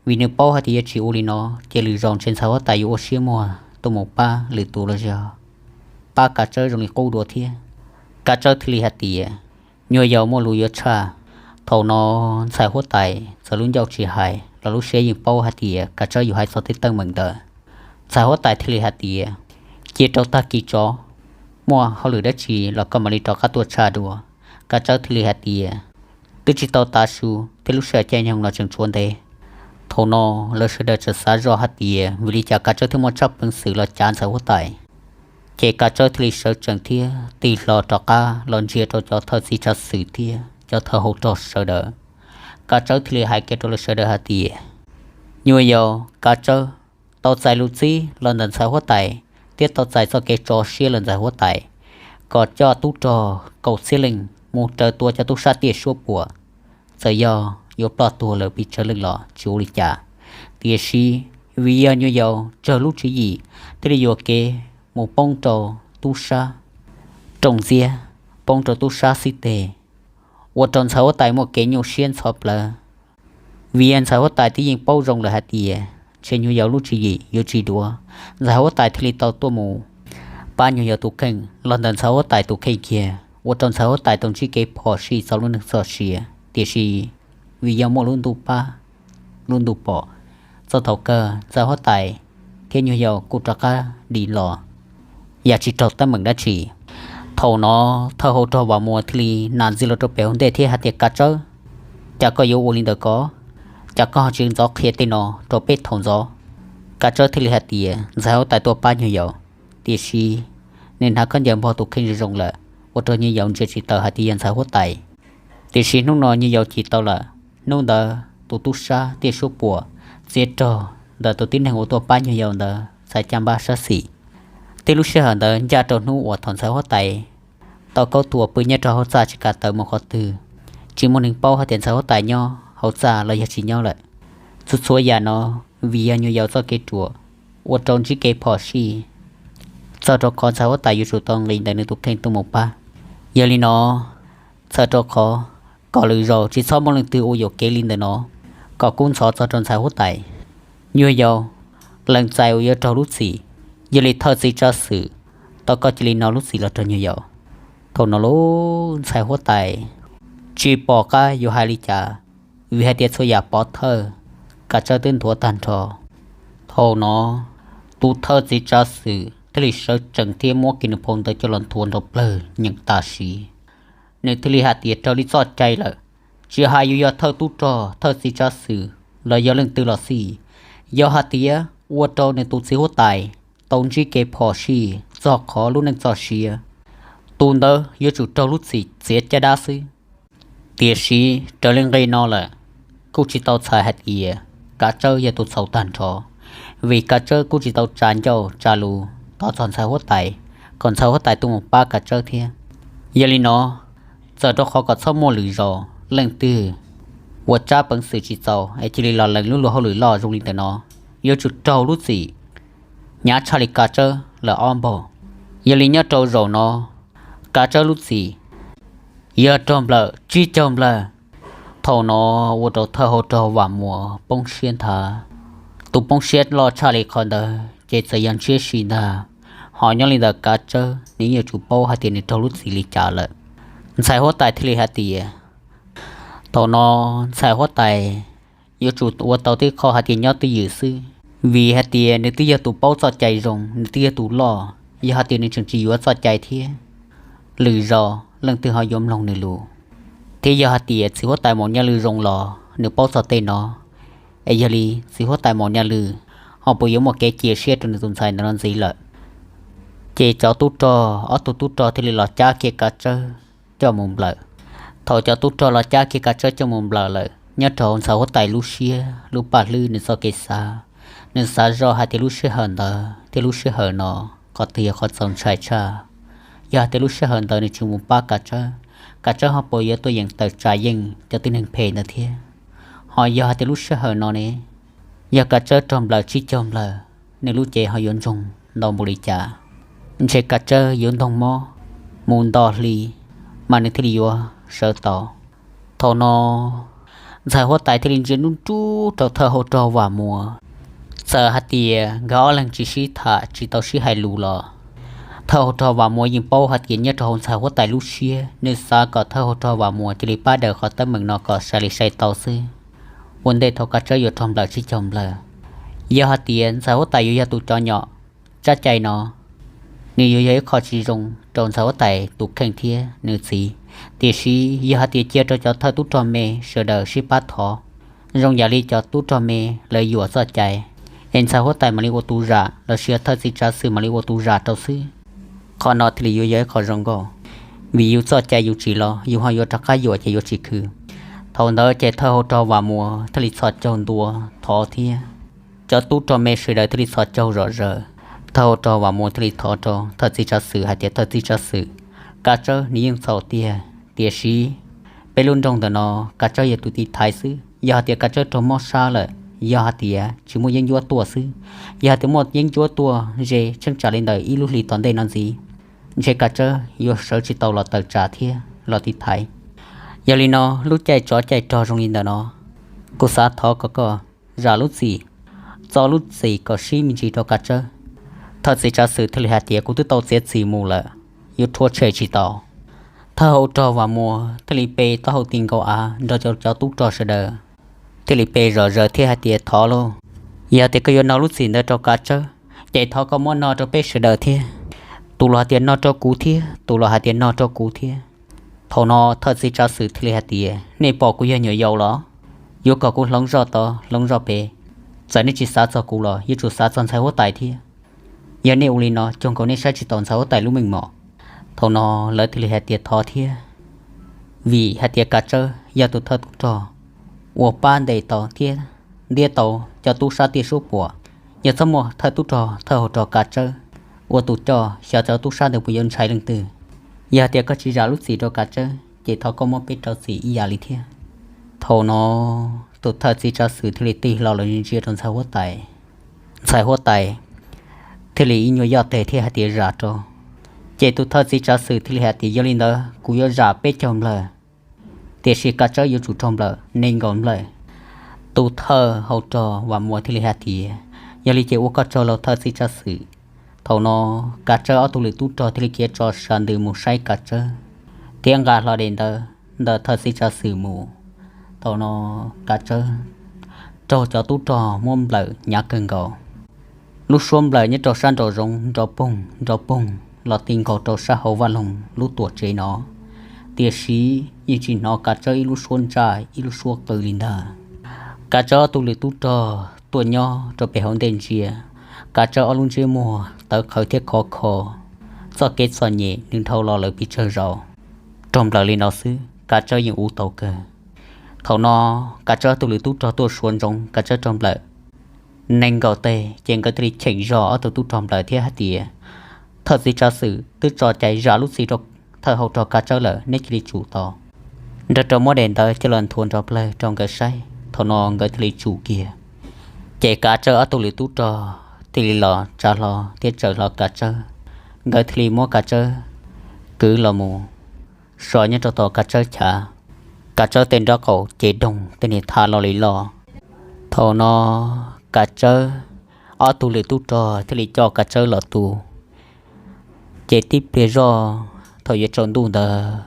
vim nws paub hais tias yog tsis ua li no ces lwm zaus ntshe ntxhais huab tais yuav ua siab muag tuaj mus pab lwm tus los yog pab Kav Tsawb zoo li qub dua thiab. Kav Tsawb thiaj li hais tias, nyuag yaus muaj lus yuav tshaj. Thaum no ntxhais huab tais txawm lub ncauj tsis hais los lub siab yeej paub hais tias Kav Tsawb yuav hais txog tej teeb meem ntawd. Ntxhais huab tais thiaj li hais tias, cia rau tag kis tso, muaj hauj lwm dab tsi los koj mam li rov qab tuaj tshaj dua. Kav Tsawb thiaj li hais tias, twb tsis tau tav su thiab lub sij hawm caij nyoog no tseem tshuav ntev. Thaum no lawv sawv daws txawm xav zoj hais tias vim li cas Kav Tsawb thiaj muaj tshaj peev xwm los cav ntxhais huab tais. Ces Kav Tsawb thiaj li sawv tsees thiab tig hlo rov qab los ntsia rau cov thawj txiv tsav xwm thiab cov thawj hauv rog sawv daws. Kav Tsawb thiaj li hais kiag rau lawv sawv daws hais tias, nyuag yaus Kav Tsawb tau txais lus txib los ntawm ntxhais huab tais thiab tau txais txoj kev tso siab los ntxhais huab tais kom coj tub rog kaum txhiab leej mus raws tua cov tub sab tiaj suab puam. Txawm yog yuav ploj tuag lawm pes tsawg leej los tsis ua li cas, tiam sis vim yog nyuag yaus tsawg lub tswv yim thiaj li yuam kev mus poob rau tub sab Rooj Ntxiab, poob rau tub sab xib teg, ua rau ntxhais huab tais muaj kev nyuaj siab ntxhov plawv. Vim yog ntxhais huab tais twb yeej paub zoo lawm hais tias ntshe nyuag yaus lub tswv yim yuav tsis duav, ntxhais huab tais thiaj li tau tuaj mus pab nyuag yaus tus kheej los ntawm ntxhais huab tais tus kheej kiag, ua rau ntxhais huab tais tau ntsib kev phom sij txog lub neej txoj sia. Tiam sis vim yog muaj lub ntuj pab lub ntuj pom, txog thaum kawg ntxhais huab tais thiab nyuag yaus kuj rov qab dim los yam tsis raug teeb meem dab tsi. Thaum no thawj hauv rog Vam Muas thiaj li nam ntxiv los rau pem hauv ntej thiab hais tias, Kav Tsawb, Cas koj yuav ua li ntawd ko? Cas koj tsis ntxov qhia tej no rau peb thaum ntxov? Kav Tsawb thiaj li hais tias ntxhais huab tais tuaj pab nyuag yaus, tiam sis nws hnav khaub ncaws npog tus kheej zoo zoo lawm, ua rau nyuag yaus ntsia tsis tau hais tias yog ntxhais huab tais. Tiam sis hnub no nyuag yaus cim tau lawm, hnub ntawd tus tub sab thiab suab puam txiav rog ntawm tus tib neeg uas tuaj pab nyuag yaus ntawd txhais caj npab sab xis. Thiab lub sij hawm ntawd ncaj rau hnub uas thaum ntxhais huab tais tau kaub tua pw nyob rau hauv txaj tsis kam tawm mus qhov twg, tsis muaj neeg paub hais tias ntxhais huab tais nyob hauv txaj los yog tsis nyob lawm. Txhua txhua yam no vim yog nyuag yaus txoj kev ruam, ua rau ntsib kev phom sij, txog rau qhov ntxhais huab tais yuav tsum tau nqis ntawm nws tus kheej tuaj mus pab. Yog li no, txhawm rau qhov kom lwm zaus tsis txhob muaj leej twg ua yuam kev li ntawm no, kom kub ntxhov txog rau ntxhais huab tais. Nyuag yaus, lees txais uas yuav raug lub txim, yog li thawj txiv tsav xwm, tau koj cia li no lub txim los rau nyuag yaus. Thaum no lub ntxhais huab tais tsis pom qab yuav hais li cas, vim hais tias txhua yam pov thawj, Kav Tsawb twb nthuav tag nrho. Thaum no, tus thawj txiv tsav xwm thiaj li sawv tsees thiab muab kiag nws phau ntawv coj los nthuav nrov plawg nyeem tam sim. Nws thiaj li hais tias raws li txoj cai lawm, tsis hais yuav yog thawj tub rog, thawj txiv tsav xwm, los yog leej twg los xij, yog hais tias ua rau nws tus txiv huab tais tau ntsib kev phom sij txog qhov lub neej txoj sia, tus ntawd yuav tsum raug lub txim txiav caj dab xwb. Tiam sis raws li nqe no lawm, kuj tsis tau txhais hais tias Kav Tsawb yog tus txhaum tag nrho, vim Kav Tsawb kuj tsis tau tsa ncauj tsa lus thov txog ntxhais huab tais, kom ntxhais huab tais tuaj mus pab Kav Tsawb thiab. Yog li no, txawm rau qhov kom txhob muaj lwm zaus leej twg uas tsab peev xwm tsis txaus es cia li los lees lub luag hauj lwm loj zoo li ntawm no, yuav tsum raug lub txim hnyav tshaj li Kav Tsawb lawm ob npaug. Yog li nyob rau zaum no, Kav Tsawb lub txim yog raug nplawm tsib caug nplawg. Thaum no ua rau thawj hauv rog Vam Muas poob siab nthav. Tus poob siab loj tshaj li qhov ntawd ces txawm yog ntshiab si ntag. Ho nyob li ntawm Kav Tsawb, nws yeej yuav tsum paub hais tias nws raug lub txim li cas lawm. Ntxhais huab tais thiaj li hais tias, thaum no ntxhais huab tais yuav tsum ua tau tib qho hais tias nyob twj ywm xwb, vim hais tias nws twb yog tus paub txoj cai zoo, nws twb yog tus loj, yog hais tias nws tseem tsis yuav txoj cai thiab, lwm zaus leej twg ho yuav mloog nws lus. Thiab yog hais tias txiv huab tais Maum Nyaj Lwj zoo los nws paub txog tej no, es yog li txiv huab tais Maum Nyaj Lwj ho puas yuav muaj kev cia siab rau nws tus ntxhais ntawm no ntxiv lawm? Ces cov tub rog, ob tug tub rog thiaj li los cab kiag Kav Tsawb coj mus nplawm. Thaum cov tub rog los cab kiag Kav Tsawb coj mus nplawm lawm, nyob rau hauv ntxhais huab tais lub siab lub paj hlwb nws txoj kev xav, nws xav zoj hais tias lub sij hawm ntawd thiab lub sij hawm no, qhov twg yog qhov txaus ntshai tshaj? Yog hais tias lub sij hawm ntawd nws tsis mus pab Kav Tsawb, Kav Tsawb ho puas yuav tuaj yeem tawm tsam yeej cov tib neeg phem ntawd thiab? Ho yog hais tias lub sij hawm no ne, yog Kav Tsawb raug nplawm tsib caug nplawg, nws lub cev ho yuav ntsoog ntau npaum li cas? Ntshe Kav Tsawb yuav ntoog mob mus nto hli, mas nws thiaj li yuav sawv tau. Thaum no, ntxhais huab tais thiaj li ntsia nruj nruj rau thawj hauv rog Vam Muas. Txawm hais tias nkawd ob leeg tsis sib tham, tsis tau sib hais lus los, thawj hauv rog Vam Muas yeej paub hais tias nyob rau hauv ntxhais huab tais lub siab, nws xav kom thawj hauv rog Vam Muas cia li pab daws qhov teeb meem no kom sai li sai tau xwb, ua ntej thaum Kav Tsawb yuav raug nplawm tsib caug nplawg. Yog hais tias ntxhais huab tais yuav yog tus cov nyom tsab cai no, nws yuav yog ib qho tsis zoo rau ntxhais huab tais tus kheej thiab nws txiv. Tiam sis yog hais tias cia rau cov thawj tub rog me sawv daws sib pab thov, zoo yam li cov tub rog me lawv yuam txoj cai, es ntxhais huab tais mam li ua tus zam lossis thawj txiv tsav xwm mam li ua tus zam rau xwb, qhov no thiaj li yuav yog ib qho zoo nkauj. Vim yus txoj cai yus tsim los yus ho yuav rov qab yuam ces yuav tsis khwv. Thaum ntawd ces thawj hauv rog Vam Muas thiaj li txhos caug ntua thov thiab cov tub rog me sawv daws thiaj li txhos caug zom zaws. Thawj hauv rog Vam Muas thiaj li thov rau thawj txiv tsav xwm hais tias thawj txiv tsav xwm, Kav Tsawb nws yeej txhaum tiag, tiam sis peb lub nroog ntawm no Kav Tsawb yog tus tiv thaiv xwb. Yog hais tias Kav Tsawb raug mob sab lawm, yog hais tias tsis muaj yeeb ncuab tuaj xwb, yog hais tias muaj yeeb ncuab tuaj ze tsheej tsam li ntawm ib lub hlis tom ntej no ntxiv, ntshe Kav Tsawb yuav sawv tsis tau los tawm tsam thiab los tiv thaiv. Yog li no lub caij tsov caij rog zoo li ntawm no, kuv xav thov kom koj zam lub txim, txo lub txim kom sib me ntsis rau Kav Tsawb. Thawj txiv tsav xwm thiaj li hais tias kuv twb tau txiav txim mus lawm, yuav rhuav tshem tsis tau. Thawj hauv rog Vam Muas thiaj li pe taub hau ti nkaus av nrog cov tub rog sawv daws, thiaj li pe zom zaws thiab hais tias thov lauj, yog tias koj yuav nug lub txim ntawd rau Kav Tsawb, ces thov koj muab nug rau peb sawv daws thiab. Tus los hais tias nug rau kuv thiab, tus los hais tias nug rau kuv thiab. Thaum no thawj txiv tsav xwm thiaj li hais tias, nej pom kuv yog nyuam yaus los? Yuav kom kuv hloov zoj tod hloov zoj pem, txawm nej tsis xav txog kuv los yuav tsum xav txog ntxhais huab tais thiab. Yog nej ua li no, cuag nkaus nej saib tsis taus ntxhais huab tais lub meej mom. Thaum no lawv thiaj li hais tias thov thiab, vim hais tias Kav Tsawb yog tus thawj tub rog uas pab ntes tau thiab ntiab tau cov tub sab tiaj suab puam. Yog txhob muaj thawj tub rog thawj hauv rog Kav Tsawb ua tus coj, xyov cov tub sab ntawd puas yuav ntshai leej twg. Yog hais tias koj tsis zam lub txim rau Kav Tsawb ces thov koj muab peb rau txim ib yam li thiab. Thaum no tus thawj txiv tsav xwm thiaj li tig hlo los ntsia rau ntxhais huab tais. Ntxhais huab tais thiaj li ib nyuag yoj tes thiab hais tias zam rau. Ces tus thawj txiv tsav xwm thiaj li hais tias yog li ntawd kuv yuav zam peb caug nplawg, tiam sis Kav Tsawb yuav tsum raug nplawm nees nkaum nplawg. Tus thawj hauv rog Vam Muas thiaj li hais tias yog li ces ua koj tsaug lauj thawj txiv tsav xwm. Thaum no Kav Tsawb ob tug lwm tub rog thiaj li khiav tso sas ntws mus saib Kav Tsawb thiab nqa hlo daim ntawv ntawm thawj txiv tsav xwm mus. Thaum no Kav Tsawb raug cov tub rog muab nplawm hnyav kawg nkaus. Lub suab nplawm nyob rau sab nraum zoov nrov poog nrov poog los ti nkaus rau sab hauv vaj loog lub tuam tsev no, tiam sis yeej tsis hnov Kav Tsawb ib lub suab ntsaj ib lub suab qw li ntag. Kav Tsawb ob tug lwm tub rog tuaj nyob rau pem hauv ntej ntsia, Kav Tsawb ob lub ntsiab muag tawv qhawv thiab khov kho. Txoj kev txom nyem nws dhau los lawm pes tsawg zaus, raug nplawm li no xwb Kav Tsawb yeej ua tau kawg. Thaum no Kav Tsawb ob tug lwm tub rog tuaj suav ntsoov Kav Tsawb raug nplawm nees nkaum teg, ces nkawd thiaj li cheem zog ob tug tub rog nplawm thiab hais tias, thawj txiv tsav xwm twb tso cai zam lub txim rau thawj hauv rog Kav Tsawb lawm, neb cia li tsum tau. Nrog rau muab daim ntawv coj los nthuav nrov plawg rau nkawd saib, thaum no nkawd thiaj li tsum kiag. Ces Kav Tsawb ob tug lwm tub rog thiaj li los tsa hlo thiab tsawm hlo Kav Tsawb. Nkawd thiaj li muab Kav Tsawb kwv los mus so nyob rau tom Kav Tsawb chav. Kav Tsawb tej nraub qaum ces doog tej niag tha lo li lo. Thaum no Kav Tsawb ob tug lwm tub rog thiaj li coj Kav Tsawb los tu. Ces tib pliag zoj thaum yuav tsaus ntuj ntawd,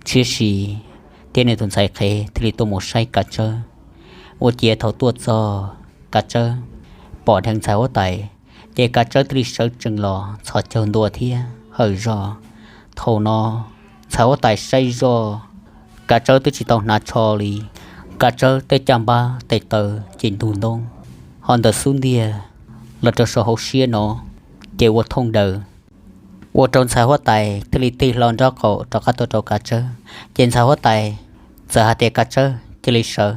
Tshiab Si thiab nws tus ntxhais qhev thiaj li tuaj mus saib Kav Tsawb. Ua ciav thaum tuaj txog Kav Tsawb pom dheev ntxhais huab tais, ces Kav Tsawb thiaj li sawv tsees los txhos caug ntua thiab hawm zog. Thaum no ntxhais huab tais saib zoj, Kav Tsawb twb tsis tau hnav tsho li. Kav Tsawb tej caj npab tes taw ces ntug ntoob, ho ntawm xub ntiag los rau saum hauv siab no ces ua thooj daws. Ua rau ntxhais huab tais thiaj li tig hlo nraub qaum rov qab tuaj rau Kav Tsawb, ces ntxhais huab tais txawm hais tias Kav Tsawb cia li sawv.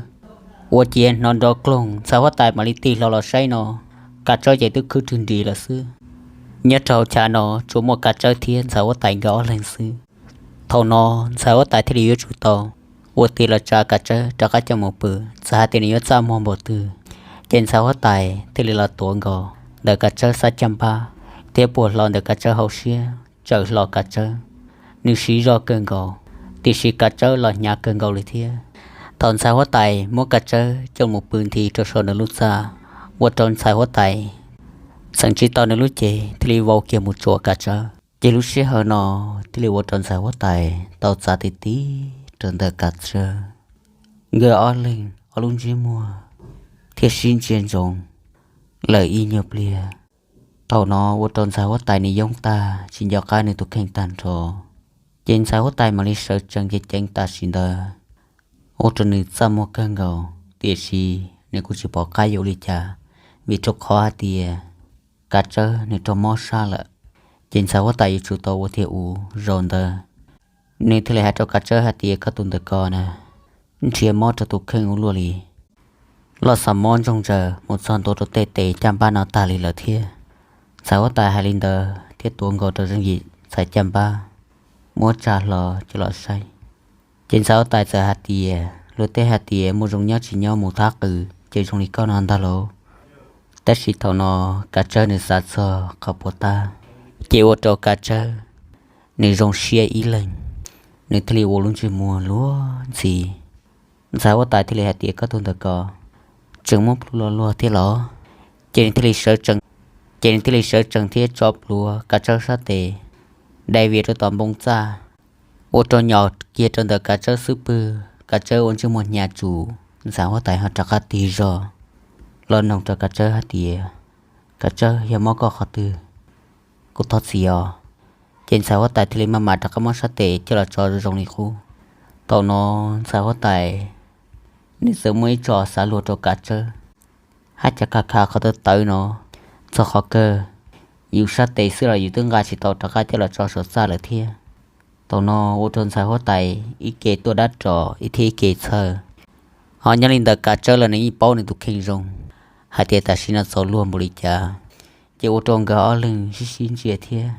Ua ciav hnov nrov kloog ntxhais huab tais mam li tig hlo los saib no, Kav Tsawb ces twb khwb rwg nris lawm xwb. Nyob rau hauv chav no tsuas muaj Kav Tsawb thiab ntxhais huab tais nkawd ob leeg xwb. Thaum no ntxhais huab tais thiaj li yuav tsum tau ua tiag los tsa Kav Tsawb rov qab coj mus pw, txawm hais tias nws yuav txaj muag npaum twg, ces ntxhais huab tais thiaj li los tuav nkaus ntawm Kav Tsawb xab caj npab thiab puag hlo ntawm Kav Tsawb hauv siab tsawm hlo Kav Tsawb. Nws siv zog kawg nkaus, tiam sis Kav Tsawb los hnyav kawg nkaus li thiab. Thaum ntxhais huab tais muab Kav Tsawb coj mus pw nthi rau saum nws lub txaj, ua rau ntxhais huab tais txeem tsis tau nws lub cev thiaj li vau kiag mus tsuam Kav Tsawb. Ces lub sij hawm no thiaj li ua rau ntxhais huab tais tau txav ti ti rau ntawm Kav Tsawb. Nkawd ob leeg ob lub ntsiab muag thiaj sib ntsia ntsoov lawm ib nyuag pliag. Thaum no ua rau ntxhais huab tais nws yoob tag tsis nco qab nws tus kheej tag nrho. Ces ntxhais huab tais mam li sawv tsees ceev ceev tam sim ntawd, ua rau nws txaj muag kawg nkaus, tiam sis nws kuj tsis pom qab yuav ua li cas, vim rau qhov hais tias Kav Tsawb nws raug mob sab lawm. Ces ntxhais huab tais yuav tsum tau ua tiag ua zaus ntawd, nws thiaj li hais rau Kav Tsawb hais tias, koj tus ntawm ko na, nrhiav mob rau tus kheej ua luaj li, loj xa mob ntsoog ntsaws mus txog ntua rau tej tes caj npab no tag li lawm thiab. Ntxhais huab tais hais li ntawd thiab tuav nkaus rau zeej yim ntxhais caj npab, muab tsa hlo coj los saib. Ces ntxhais huab tais txawm hais tias, luag tej hais tias muaj zoo nyob tsis nyob mus thab qws ces zoo li koj no ntag lauj. Tab sis thaum no Kav Tsawb nws xav txog qhov puas tab, ces ua rau Kav Tsawb nws zoo siab ib leeg, nws thiaj li ua lub ntsej muag luag ntxhi. Ntxhais huab tais thiaj li hais tias, koj tus ntawm ko tseem muab plhuav luag luag thiab los? Ces nws thiaj li sawv tsees, ces nws thiaj li sawv tsees thiab tso plhuav Kav Tsawb sab tes, dai vias rau tom npoo txaj, ua rau nyom kiag rau ntawm Kav Tsawb xub pwg. Kav Tsawb ua ntsej muag hnyav tsum, ntxhais huab tais ho rov qab tig zog los noog rau Kav Tsawb hais tias, Kav Tsawb, yog mob koj qhov twg? Kuv thov txim os. Ces ntxhais huab tais thiaj li maj mam rov qab muab sab tes coj los tso zoo li qub. Thaum no ntxhais huab tais nws txawm muaj ib tso xav luag rau Kav Tsawb, haj cas kha kha qhov tawv tawv no, txog qhov kawg yus sab tes xwb los yus twb nqa tsis tau rov qab coj los tso saum txaj lawm thiab. Thaum no ua rau ntxhais huab tais ib ke tuaj dab ros ib thiab ib ke txhawj. Ho nyob li ntawd Kav Tsawb los nws yeej paub nws tus kheej zoo hais tias tam sim no txaus luag npaum li cas, ces ua rau nkawd ob leeg sib sib ntsia thiab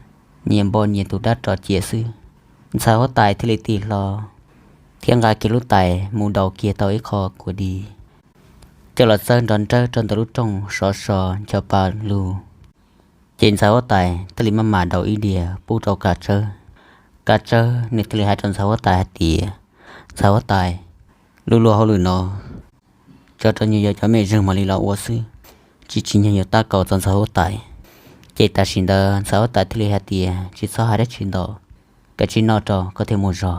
nyias npo nyias tus dab ros cia xwb. Ntxhais huab tais thiaj li tig hlo thiab nqa kiag lub tais mus daus kiag tau ib qho kua dis coj los txawb nrov nrawj rau ntawm lub rooj sov so ncho pa lug. Ces ntxhais huab tais thiaj li maj mam daus ib diav pub rau Kav Tsawb. Kav Tsawb nws thiaj li hais rau ntxhais huab tais hais tias, Ntxhais huab tais, luag luag hauj lwm no tso rau nyuag yog cov mej zeeg mam li los ua xwb, tsis tsim nyog yuav tab kaum txog ntxhais huab tais. Ces tam sim ntawd ntxhais huab tais thiaj li hais tias, Tsis txhob hais dab tsi ntau, kav tsij noj rau koj thiaj mus zog.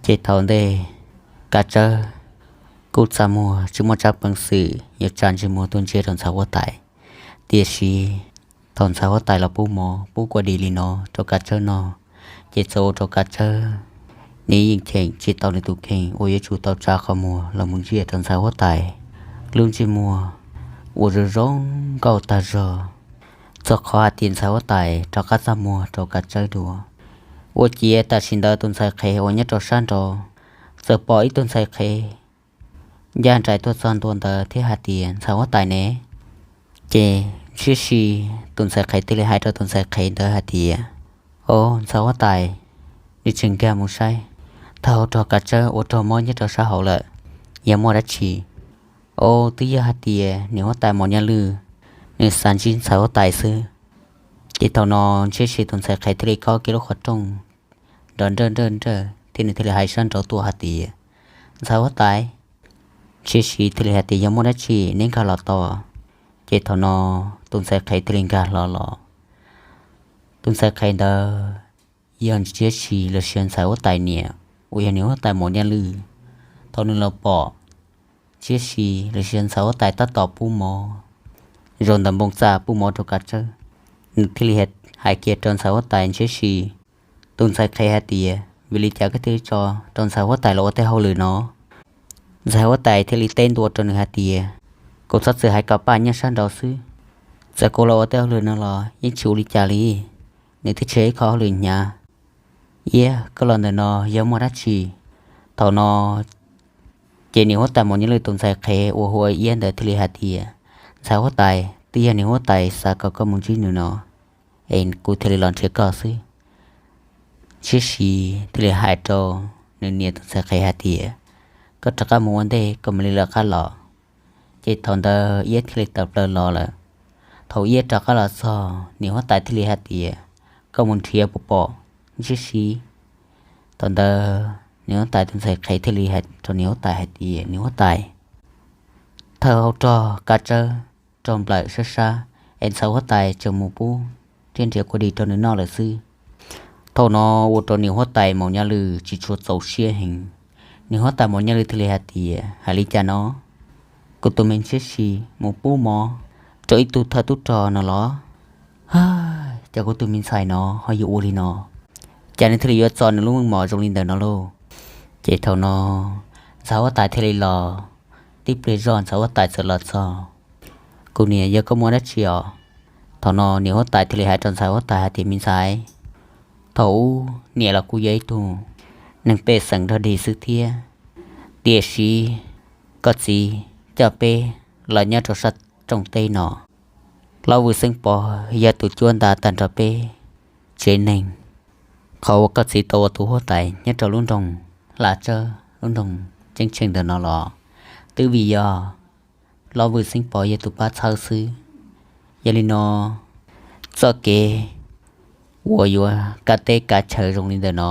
Ces thaum ntej Kav Tsawb kuj txaj muag tsis muaj tsab peev xwm yuav tsa ntsej muag tuaj ntsia rau ntxhais huab tais. Tiam sis thaum ntxhais huab tais los pub mov pub kua dis li no rau Kav Tsawb noj, ces txawm ua rau Kav Tsawb nws yeej cheem tsis tau nws tus kheej uas yuav tsum tau tsa qhov muag los mus ntsia rau ntxhais huab tais lub ntsej muag uas zoo zoo nkauj tag zog, txog qhov hais tias ntxhais huab tais rov qab txaj muag rau Kav Tsawb dua. Ua ciav tam sim ntawd tus ntxhais qhev uas nyob rau sab nraud txawm pom ib tug ntxhais qhev ncaj nraim tuaj txog ntua ntawd thiab hais tias, Ntxhais huab tais ne? Ces ntshiab si tus ntxhais qhev thiaj li hais rau tus ntxhais qhev ntawd hais tias, Au, ntxhais huab tais, nws tseem nkag mus saib tag hauv rog Kav Tsawb ua rog mob nyob rau sab hauv lawm, yog muaj dab tsi? Au, twb yog hais tias niam huab tais Maum Nyaj Lwj nws xav ntsib ntxhais huab tais xwb. Ces thaum no ntshiab si tus ntxhais qhev thiaj li khob kiag lub qhov rooj nrov nrawj nrawj nrawj thiab nws thiaj li hais sab nraud tuaj hais tias, Ntxhais huab tais, ntshiab si thiaj li hais tias, Yog muaj dab tsi neb nkag los tau. Ces thaum no tus ntxhais qhev thiaj li nkag hlo los. Tus ntxhais qhev ntawd yog ntshiab si los sis ntxhais huab tais niam uas yog niam huab tais Maum Nyaj Lwj. Thaum nws los pom ntshiab si los sis ntxhais huab tais tab tom pub mov, zaum ntawm npoo txaj pub mov rau Kav Tsawb, nws thiaj li hais kiag rau ntxhais huab tais ntshiab si tus ntxhais qhev hais tias, Vim li cas koj thiaj li tso rau ntxhais huab tais los ua tej hauj lwm no? Ntxhais huab tais thiaj li teb ntua rau nws hais tias, Kuv txhob txwm hais kom paj nyob sab nraud xwb, txawm kuv los ua tej hauj lwm no los yeej tsis ua li cas li. Nws twb tsis yog ib qho hauj lwm hnyav. Iab, koj los ntawm no yog muaj dab tsi? Thaum no ces niam huab tais Maum Nyaj Lwj tus ntxhais qhev uas hu ua Iab ntawd thiaj li hais tias, Ntxhais huab tais, twb yog niam huab tais xav kom koj mus ntsib nws no es kuv thiaj li los nrhiav koj xwb. Ntshiab si thiaj li hais rau nws niam tus ntxhais qhev hais tias, Koj rov qab mus ua ntej koj mam li lawv qab los. Ces thaum ntawd Iab thiaj li tawm plaws los lawm. Thaum Iab rov qab los txog, niam huab tais thiaj li hais tias, Koj mus nrhiav puas pom ntshiab si? Thaum ntawd niam huab tais tus ntxhais qhev thiaj li hais rau niam huab tais hais tias, Niam huab tais, thawj hauv rog Kav Tsawb raug nplawm sab sab es ntxhais huab tais tseem mus pub thiab nrhiav kua dis rau nws noj lawm xwb. Thaum no ua rau niam huab tais Maum Nyaj Lwj tsis tshua txaus siab heev. Niam huab tais Maum Nyaj Lwj thiaj li hais tias, Hais li cas no? Kuv tus me ntshiab si mus pub mov rau ib tug thawj tub rog no los? Cas kuv tus me ntxhais no ho yuav ua li no? Cas nws thiaj li yuav txo nws lub meej mom zoo li ntawd no lauj? Ces thaum no ntxhais huab tais thiaj li los. Tib pliag zog ntxhais huab tais txawm los txog. Kuv niam, yog koj muaj dab tsi os? Thaum no niam huab tais thiaj li hais rau ntxhais huab tais hais tias, Me ntxhais, thaum ub niam los kuj yog ib tug neeg pej xeem nrog dig xwb thiab, tiam sis koj txiv coj peb los nyob rau sab rooj teb no, Lov Vwj Xeeb Pov yog tus cuab nta tag nrho peb tsev neeg. Qhov uas koj txiv tau ua tus huab tais nyob rau lub nroog Hla Tsawb, lub nroog ceeb tsheej ntawm no los twb vim yog Lov Vwj Xeeb Pov yog tus pab txhawb xwb. Yog li no, txoj kev uas yuav kav teb kav chaw zoo li ntawm no,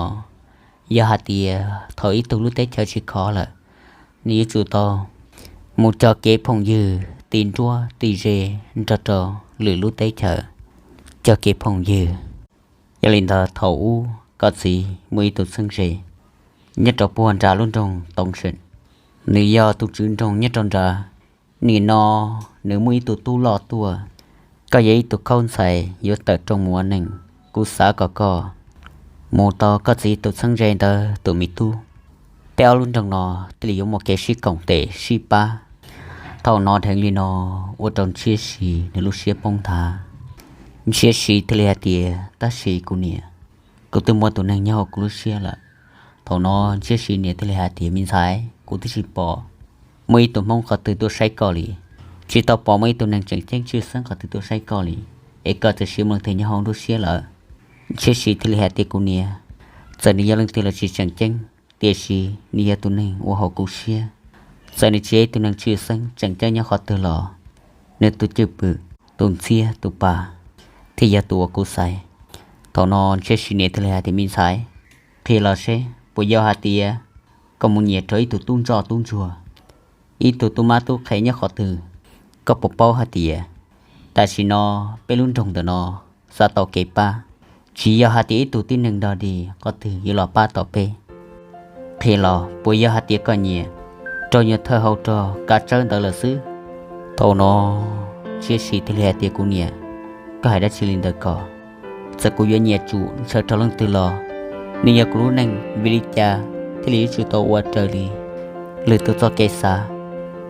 yog hais tias thaum ib tug lub teb chaws tsis khov lawm, nws yuav tsum tau mus cog kev phooj ywg ti nruab ti ze nrog rau lwm lub teb chaws, cog kev phooj ywg. Yog li ntawd thaum ub koj txiv muaj ib tug txheeb ze nyob rau puag nram lub nroog Toov Seem, nws yog tus tswv nroog nyob rau nrad. Nim no nws muaj ib tug tub loj tuaj, koj yog ib tug khaub ntxhais yuav tawm rooj mus ua neej, kuv xav kom koj mus tau koj txiv tus txheeb ze ntawd tus me tub. Peb ob lub nroog no thiaj li yuav muaj kev sib koom tes sib pab. Thaum no dheev li no ua rau Ntshiab Siv nws lub siab poob nthav. Ntshiab Siv thiaj li hais tias, tab sis kuv niam, kuv twb muaj tus neeg nyob hauv kuv lub siab lawm. Thaum no Ntshiab Siv niam thiaj li hais tias, me ntxhais, kuv twb tsis pom muaj ib tug Hmoob qhov twg tuaj saib koj li, tsis tau pom muaj ib tug neeg tseem ceeb tshwj xeeb qhov twg tuaj saib koj li, es koj txawm siv mus leej twg nyob hauv lub siab lawm? Ntshiab Siv thiaj li hais tias, kuv niam, txawm nws yog leej twg los tsis tseem ceeb, tiam sis nws yog tus neeg uas haum kuv siab. Txawm nws tsis yog ib tug neeg tshwj xeeb tseem ceeb nyob qhov twg los, nws tus cwj pwm, tus ntxhiab tus pa thiaj yog tus uas kuv xaiv. Thaum no Ntshiab Siv niam thiaj li hais tias, me ntxhais, qhia los seb puas yog hais tias koj mus nyiam rau ib tug tub ntsoj tub ntsuag, ib tug tub mab tub qhe nyob qhov twg? Koj puas paub hais tias tam sim no peb lub nroog ntawm no xav tau kev pab, tsis yog hais tias ib tug tib neeg dog dig qhov twg yuav los pab tau peb? Qhia los puas yog hais tias koj nyiam rau nyuag thawj hau rog kav tsawb ntawd lawm xwb? Thaum no Ntshiab Siv thiaj li hais tias, kuv niam, koj hais dab tsi li ntawd ko? Txawm kuv yuav nyiam tsum ntshaw rau leej twg los nws yog kuv lub neej, vim li cas thiaj li yuav tsum tau ua raws li lwm tus txoj kev xav?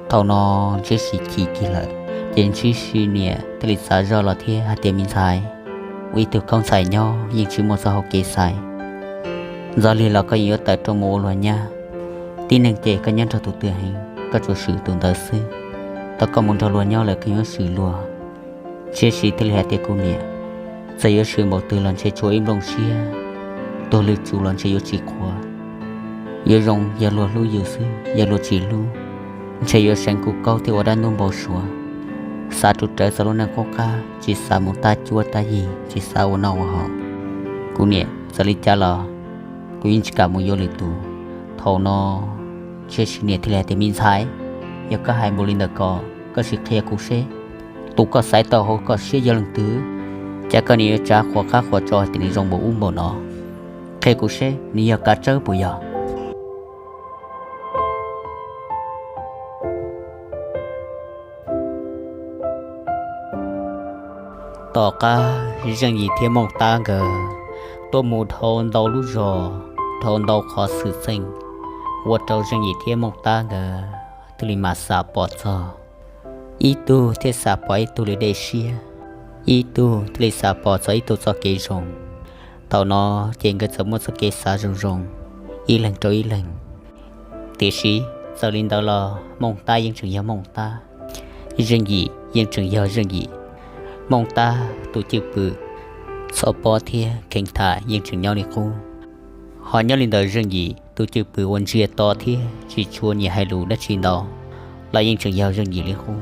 Thaum no Ntshiab Siv chim kiag lawm, ces Ntshiab Siv niam thiaj li txav zog los thiab hais tias, me ntxhais, ua ib tug khaub ntxhais nyob yeej tsis muaj txoj hau kev xaiv. Ntxov li los koj yeej yuav tawm rooj mus ua luag nyab. Tib neeg cem koj nyob nrog tus twg heev koj tsuas swm tus ntawd xwb. Thaum koj mus nrog luag nyob lawm koj yuav swm luag. Ntshiab Siv thiaj li hais tias, kuv niam, txawm yuav swm npaum twg los ntshe tsuas ib nplooj siab, tuag lwj tsum los ntshe yuav tsis qhuav. Yuav zoo yog luag hlub yus xwb, yog luag tsis hlub ntshe yuav seev kuj kaub thiab ua dab ntub npau suav. Xav rau rawv txog lub neej qub qab, tsis xav mus tab cuab tab yig, tsis xav ua noj ua haus. Kuv niam, txawm li cas los kuv yeej tsis kam mus yuav lwm tus. Thaum no Ntshiab Siv niam thiaj li hais tias, me ntxhais, yog koj hais npaum li ntawd ko, koj sim qhia kuv seb tus koj xaiv tau hauv koj siab yog leej twg, cas koj niam yuav tsav qhuas qab qhuas tso hais tias nws zoo npaum ub npaum no. Qhia kuv seb nws yog kav tsawb puas yog? Tom qab Zeej Yim thiab Mooj Tab nkawd tuaj mus dhau ntau lub zos, dhau ntau qhov xwm txheej, ua rau Zeej Yim thiab Mooj Tab nkawd thiaj li mam xav pom txog, ib tug thiaj xav pom ib tug li dej siab, ib tug thiaj li xav pom txog ib tug txoj kev zoo. Thaum no ces nkawd txawm muaj txoj kev xav zoo zoo ib leeg rau ib leeg. Tiam sis txawm li ntawd los Mooj Tab yeej tseem yog Mooj Tab, Zeej Yim yeej tseem yog Zeej Yim. Mooj Tab tus cwj pwm txhob pob thiab kheev tham yeej tseem nyob li qub. Ho nyob li ntawm Zeej Yim tus cwj pwm uas ntsia to thiab tsis tshua nyiam hais lus dab tsi ntau los yeej tseem yog Zeej Yim li qub.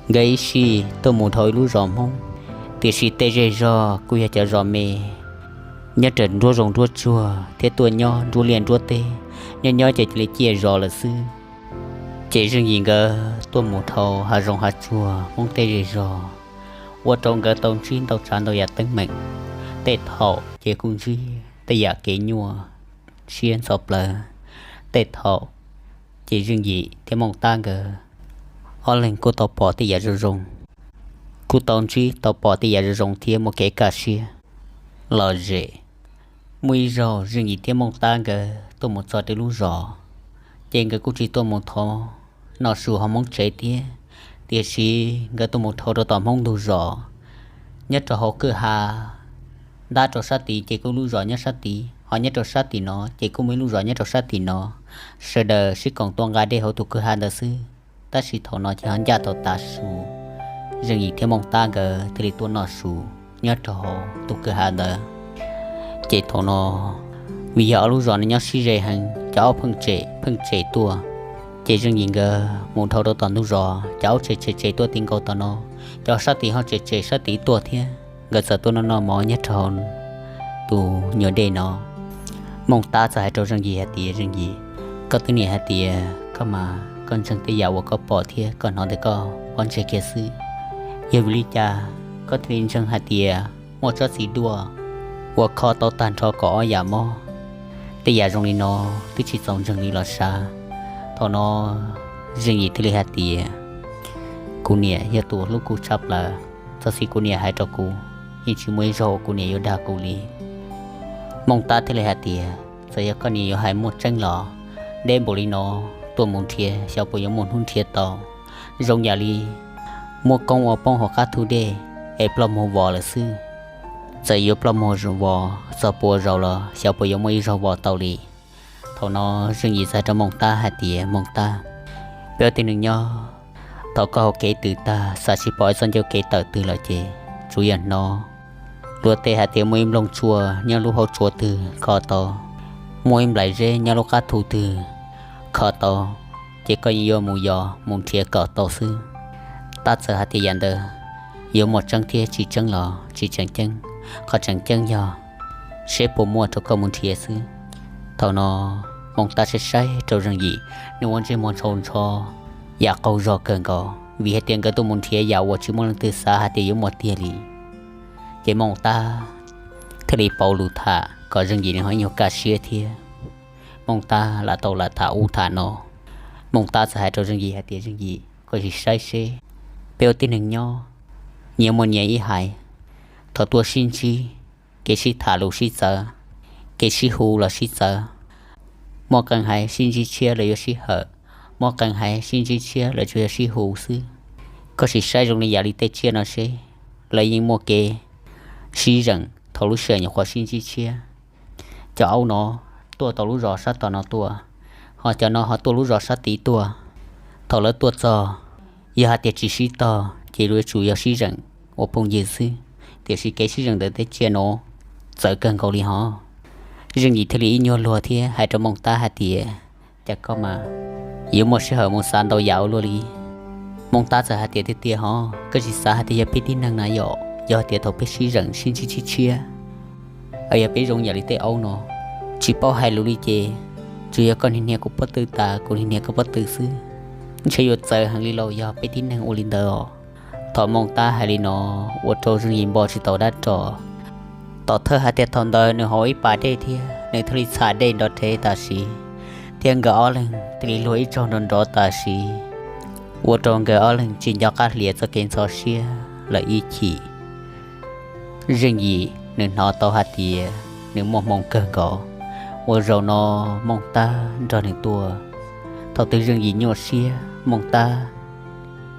Nkawd ib sij tuaj mus dhau ib lub zos Hmoob, tiam sis tej zej zog kuj yog cov zos me, nyob raws nruab zoov nruab tsuag thiab tuaj nyob nruab liaj nruab teb, nyob nyob ces cia li ciaj zos lawm xwb. Ces Zeej Yim nkawd tuaj mus dhau hav zoov hav tsuag Hmoob tej zej zog, ua rau nkawd tau ntsib ntau tsav ntau yam teeb meem. Tej thaum ces kuj ntsib tej yam kev nyuaj siab ntxhov plawv, tej thaum ces Zeej Yim thiab Mooj Tab nkawd ob leeg kuj tau pom tej yam zoo zoo, kuj tau ntsib tau pom tej yam zoo zoo thiab muaj kev kaj siab lom zem. Muaj ib zaug Zeej Yim thiab Mooj Tab nkawd tuaj mus txog tej lub zos, ces nkawd kuj tsis tuaj mus thov noj su hauv Hmoob tsev thiab, tiam sis nkawd tuaj mus dhau rau tom Hmoob ntug zos, nyob rau hauv kwj ha ntab rau sab tid ces kuj lub zos nyob sab tid, ho nyob rau sab tim no ces kuj muaj ib lub zos nyob rau sab tim no. Sawv daws sib koom tuaj nqa dej hauv tus kwj ha ntawd xwb. Tab sis thaum no ces ho ncaj tau tav su, Zeej Yim thiab Mooj Tab nkawd thiaj li tuaj noj su nyob rau hauv tus kwj ha ntawd. Ces thaum no vim yog ob lub zos no nyob sib ze heev, cov aub pheej tsem pheej tsem tuaj. Ces Zeej Yim nkawd mus dhau rau tom ntug zos, cov aub tsem tsem tsem tuaj ti nkaus tom no, cov sab tid ho tsem tsem sab tid tuaj thiab. Nkawd txawm tuaj noj noj mov nyob rau hauv tus nyuag dej no. Mooj Tab txawm hais rau Zeej Yim hais tias, Zeej Yim, koj twb niam hais tias koj mas koj ntseeg tej yam uas koj pom thiab koj hnov ntawm koj pob ntseg kiag xwb. Yog vim li cas koj thiaj li ntseeg hais tias muaj tsob txiv duaj uas kho tau tag nrho kaum ob yam mob? Tej yam zoo li no twb tsis txaus ntseeg li los sav. Thaum no Zeej Yim thiaj li hais tias, kuv niam yog tus uas hlub kuv tshaj plaws, txog txij kuv niam hais rau kuv, yeej tsis muaj ib zaug kuv niam yuav dag kuv li. Mooj Tab thiaj li hais tias, txawm yog koj niam yuav hais muaj tseeb los, deb npaum li no, tuaj mus nrhiav xyov puas yuav muaj hnub nrhiav tau. Zoo yam li muaj koob ua poob hauv qab thu dej es ploj muag vos lawm xwb. Txawm yuav ploj muag vos txog pua zaus los xyov puas yuav muaj ib zaug vos tau li. Thaum no Zeej Yim txawm hais rau Mooj Tab hais tias, Mooj Tab, peb ua tib neeg nyob, thaum koj hauv kev twm tag xav tsis pom ib txoj ncauj kev tawm twg lawm ces tsuas yog hnov luag tej hais tias muaj ib nplooj tsua nyob lub hauv tsua twg kho tau, muaj ib nplaim zeb nyob lub qab thu twg kho tau, ces koj yeej yuav mus yos mus nrhiav kom tau xwb. Tab txawm hais tias yam ntawd yuav muaj tseeb thiab tsis tseeb los tsis tseem ceeb, qhov tseem ceeb yog seb puas muaj rau koj mus nrhiav xwb. Thaum no Mooj Tab saib saib rau Zeej Yim, nws ua ntsej muag ntshau ntsho yam qaug zog kawg nkaus vim hais tias nkawd tuaj mus nrhiav yam uas tsis muaj leej twg xav hais tias yuav muaj tiag li. Ces Mooj Tab thiaj li pauv lus tham kom Zeej Yim nws ho ib nyuag kaj siab thiab. Mooj Tab lam tau lam tham ub tham no, Mooj Tab txawm hais rau Zeej Yim hais tias, Zeej Yim, koj sim saib seb, peb ua tib neeg nyob, nyias muaj nyias ib haiv, thaum tuaj sib ntsib, kev sib tham lus sib txawv, kev sib hu los sib txawv. Muaj qee haiv sib ntsib tshiab lawv yuav sib hawm, muaj qee haiv sib ntsib tshiab lawv tsuas yog sib hu xwb. Koj sim saib zoo li yam li tej tsiaj no seb, lawv yeej muaj kev sib zeem thaum lub sij hawm nyuam qhuav sib ntsib tshiab. Cov aub no tuaj tau lub zos sab tom no tuaj, ho cov no ho tuaj lub zos sab tid tuaj. Thaum lawv tuaj txog, yog hais tias tsis sib tog ces yuav tsum yog sib zeem ua phooj ywg xwb, tiam sis kev sib zeem ntawm tej tsiaj no txawv kawg nkaus li hos. Zeej Yim thiaj li ib nyuag luag thiab hais rau Mooj Tab hais tias, cas koj mas yuav muaj sij hawm mus xav ntau yam ua luaj li. Mooj Tab txawm hais tias, tiag tiag hos, koj tsis xav hais tias yog peb tib neeg na yom, yog hais tias thaum peb sib zeem sib ntsib tshiab tshiab, yog peb zoo yam li tej aub no, tsis paub hais lus li ces tsuas yog koj niag hnia kuv pob tw tas kuv niag hnia koj pob tw xwb, ntshe yuav txawv heev li lauj yog peb tib neeg ua li ntawd os. Thaum Mooj Tab hais li no ua rau Zeej Yim npau tsis tau dab tsi. Tom thawj hais tias thaum ntawd nws haus ib pas dej thiab nws thiaj li txham dej nrov rhev tam sim, thiab nkawd ob leeg thiaj li luag ib tsaug nrov nrov tam sim, ua rau nkawd ob leeg tsis nco qab hlias txoj kev ntxhov siab lawm ib chim. Zeej Yim nws hnov tau hais tias nws muaj hmoo kawg nkaus uas zaum no Mooj Tab nrog nws tuaj. Thaum twg Zeej Yim nyuaj siab, Mooj Tab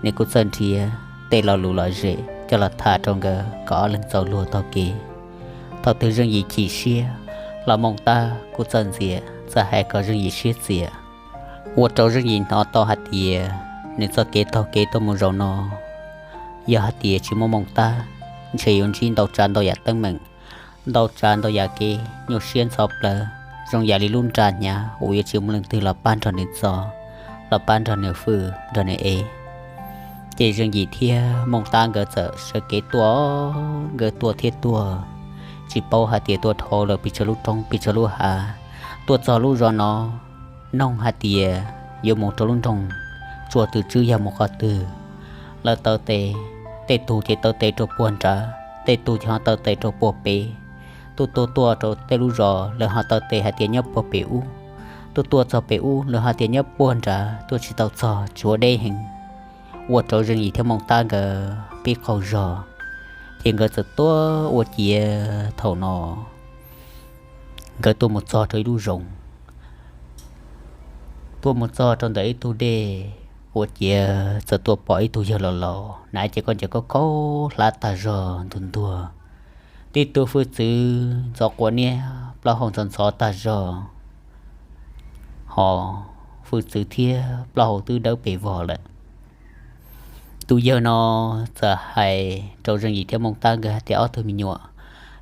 nws kuj txawj nrhiav tej lo lus lom zem coj los tham rau nkawd kom ob leeg txaus luag taug kev. Thaum twg Zeej Yim chim siab los Mooj Tab kuj txawj ntxias txawj hais kom Zeej Yim siab txias, ua rau Zeej Yim hnov tau hais tias nws txoj kev taug kev tuaj mus zaum no, yog hais tias tsis muaj Mooj Tab, ntshe yuav ntsib ntau tsav ntau yam teeb meem, ntau tsav ntau yam kev nyuaj siab ntxhov plawv, zoo yam li lub nra hnyav uas yuav tsis muaj leej twg los pab nrog nws txo, los pab nrog nws fwj nrog nws ev. Ces Zeej Yim thiab Mooj Tab nkawd txawm sawv kev tuaj, nkawd tuaj thiab tuaj, tsis paub hais tias tuaj dhau lawm pes tsawg lub roob pes tsawg lub hav, tuaj txog lub zos no, noog hais tias yuav mus rau lub nroog Tsua Twm Tswb yog mus qhov twg. Lawv taw tes, tej tug ces taw tes rau puag nrad, tej tug ces ho taw tes rau puag pem. Tuaj tuaj tuaj rau tej lub zos lawv ho taw tes hais tias nyob puag pem ub. Tuaj tuaj txog pem ub lawv ho tias nyob puag nrad, tuaj tsis tau txog, tshuav deb heev, ua rau Zeej Yim thiab Mooj Tab nkawd pib qaug zog. Ces nkawd txawm tuaj ua ciav thaum no, nkawd tuaj mus txog rau ib lub zoov, tuaj mus txog rau ntawm ib tug dej, ua ciav txawm tuaj pom ib tug yawg laus laus, hnav cev khaub ncaws khaub khaub hlab tag zog ntuag ntuag, tib tug hwj txwv ntxhov quav niab plaub hau ntxhov ntxhov tag zog, ho hwj txwv thiab plaub hau twb dawb pes vog lawm. Tus yawg no txawm hais rau Zeej Yim thiab Mooj Tab nkawd hais tias, ob tug me nyuam,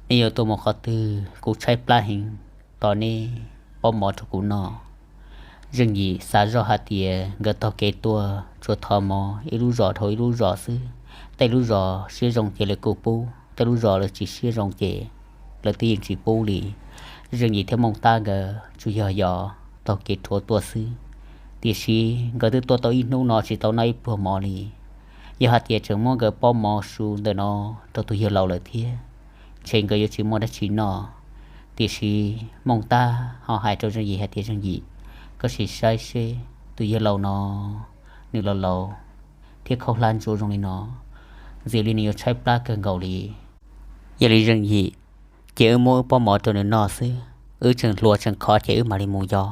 nej yuav tuaj mus qhov twg? Kuv tshaib plab heev, tos nej pab mov rau kuv noj. Zeej Yim xav zoj hais tias nkawd taug kev tuaj tsuas thov mov ib lub zos dhau ib lub zos xwb, tej lub zos siab zoo ces lawv kuj pub, tej lub zos lawv tsis siab zoo ces lawv twb yeej tsis pub li. Zeej Yim thiab Mooj Tab nkawd tsuas yog yos taug kev rhuav tuaj xwb, tiam sis nkawd twb tuaj tau ib hnub no tsis tau noj ib pluag mov li. Yog hais tias tseem muab nkawd pob mov su ntawm no rau tus yawg laus lawm thiab, ntshe nkawd yuav tsis muaj dab tsi noj. Tiam sis Mooj Tab ho hais rau Zeej Yim hais tias, Zeej Yim, koj sim saib seb tus yawg laus no, nws laus laus thiab khaub hlab ntsuav zoo li no, ntxim li nws yuav tshaib plab kawg nkaus li. Yog li Zeej Yim, ces wb muab wb pob mov rau nws noj xwb, wb tseem hluas tseem khov ces wb mam li mus yos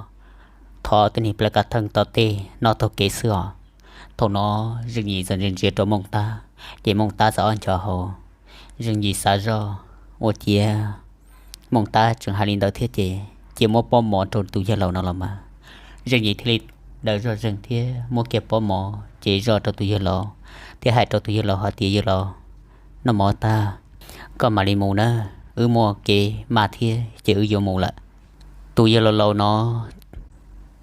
thov tej niag plaws kav theej tom tej noj taug kev xwb os. Thaum no Zeej Yim txawm ntsia ntsia rau Mooj Tab, ces Mooj Tab txawm ob nco hau. Zeej Yim xav zoj, ua ciav Mooj Tab tseem hais li ntawd thiab ces cia muab pob mov rau tus yawg laus no los mas. Zeej Yim thiaj li daws zoj zeeg thiab muab kiag pob mov ces zoj rau tus yawg laus, thiab hais rau tus yawg laus hais tias, Yawg laus, noj mov tag, koj mam li mus na, wb muaj kev maj thiab ces wb yuav mus lawm. Tus yawg laus laus no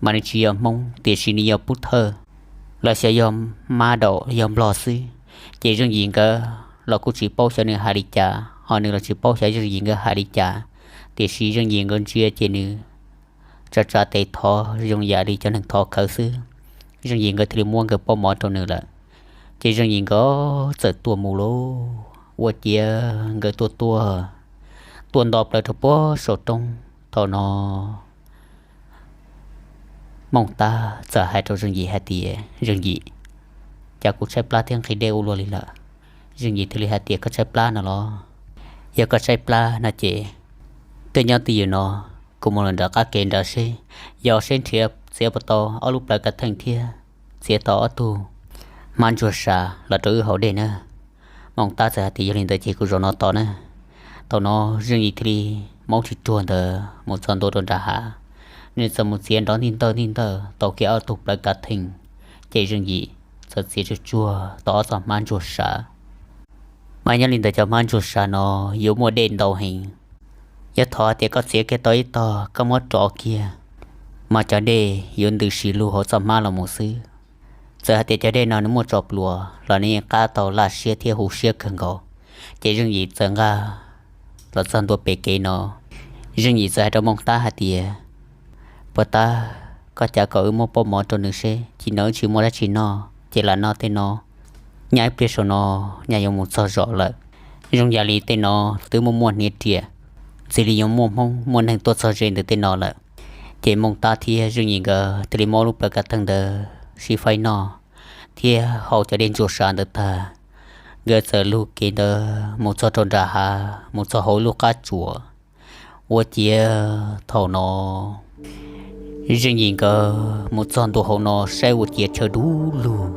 mas nws tsis yog Hmoob tiam sis nws yog Pub Thawj los xyov yog Mab Daum yog Nplog xwb, ces Zeej Yim nkawd los kuj tsis paub xyov nws hais li cas, ho nws los tsis paub xyov Zeej Yim nkawd hais li cas. Tiam sis Zeej Yim nkawd ntsia ces nws tsa tsa tes thov zoo yam li cov neeg thov khawv xwb. Zeej Yim nkawd thiaj li muab nkawd pob mov rau nws lawm. Ces Zeej Yim nkawd txawm tuaj mus lauj, ua ciav nkawd tuaj tuaj, tuaj nto plaws rau puag saum roob. Thaum no Mooj Tab txawm hais rau Zeej Yim hais tias, Zeej Yim, cas kuv tshaib plab thiab nqhis dej ua luaj li lawm? Zeej Yim thiaj li hais tias, Koj tshaib plab no los? Yog koj tshaib plab no ces twb nyob twj ywm no, kuv mus lawm nram qab kev nrad seb, yog seb nrhiav txiav puas tau ob lub plaws kav theej thiab txiav tau ob tug hmab ntsuag sa los rau wb haus dej na. Mooj Tab txawm hais tias, Yog li ntawd ces kuv zaum no tos na. Thaum no Zeej Yim thiaj li maub tsis ruag ntawd mus txog ntua rau nram hav. Nws txawm mus txiav nrov ntij ntawj ntij ntawj tau kiag ob tug plaws kav theej, ces Zeej Yim txawm txiav tsuag tsuag tau ob txoj hmab ntsuag sa. Mas nyob li ntawd cov hmab ntsuag sa no yuav muaj dej ntau heev. Yog thov tias koj txiav kiag tau ib tog koj muab rov kiag, mas cov dej yuav ntws si lug hauv txoj hmab los mus xwb. Txawm hais tias cov dej no nws muaj tso pluas los nws yeej qab tau laj siab thiab huv siab kawg nkaus. Ces Zeej Yim txawm nqa los txog ntua pem kev no, Zeej Yim txawm hais rau Mooj Tab hais tias, Puas tab, koj cav kom wb muab pob mov rau nws seb, cia no wb tsis muaj dab tsi noj ces lam noj tej no. Nyaj ib pliag saum no nyaj yuav mus txog zos lawm. Zoo yam li tej no twb muaj muaj hniav riam, ntxim li yuav muaj Hmoob muaj neeg tuaj txog ze ntawm tej no lawm. Ces Mooj Tab thiab Zeej Yim nkawd thiaj li muab lub plaws kav theej ntawd sib faib noj thiab haus cov dej ntsuag sa ntawd tag, nkawd txawm lug kev ntawd mus txog rau nram hav, mus txog hauv ib lub qab tsuas. Ua ciav thaum no Zeej Yim nkawd mus txog ntua hauv no saib ua ciav chaw dub lug.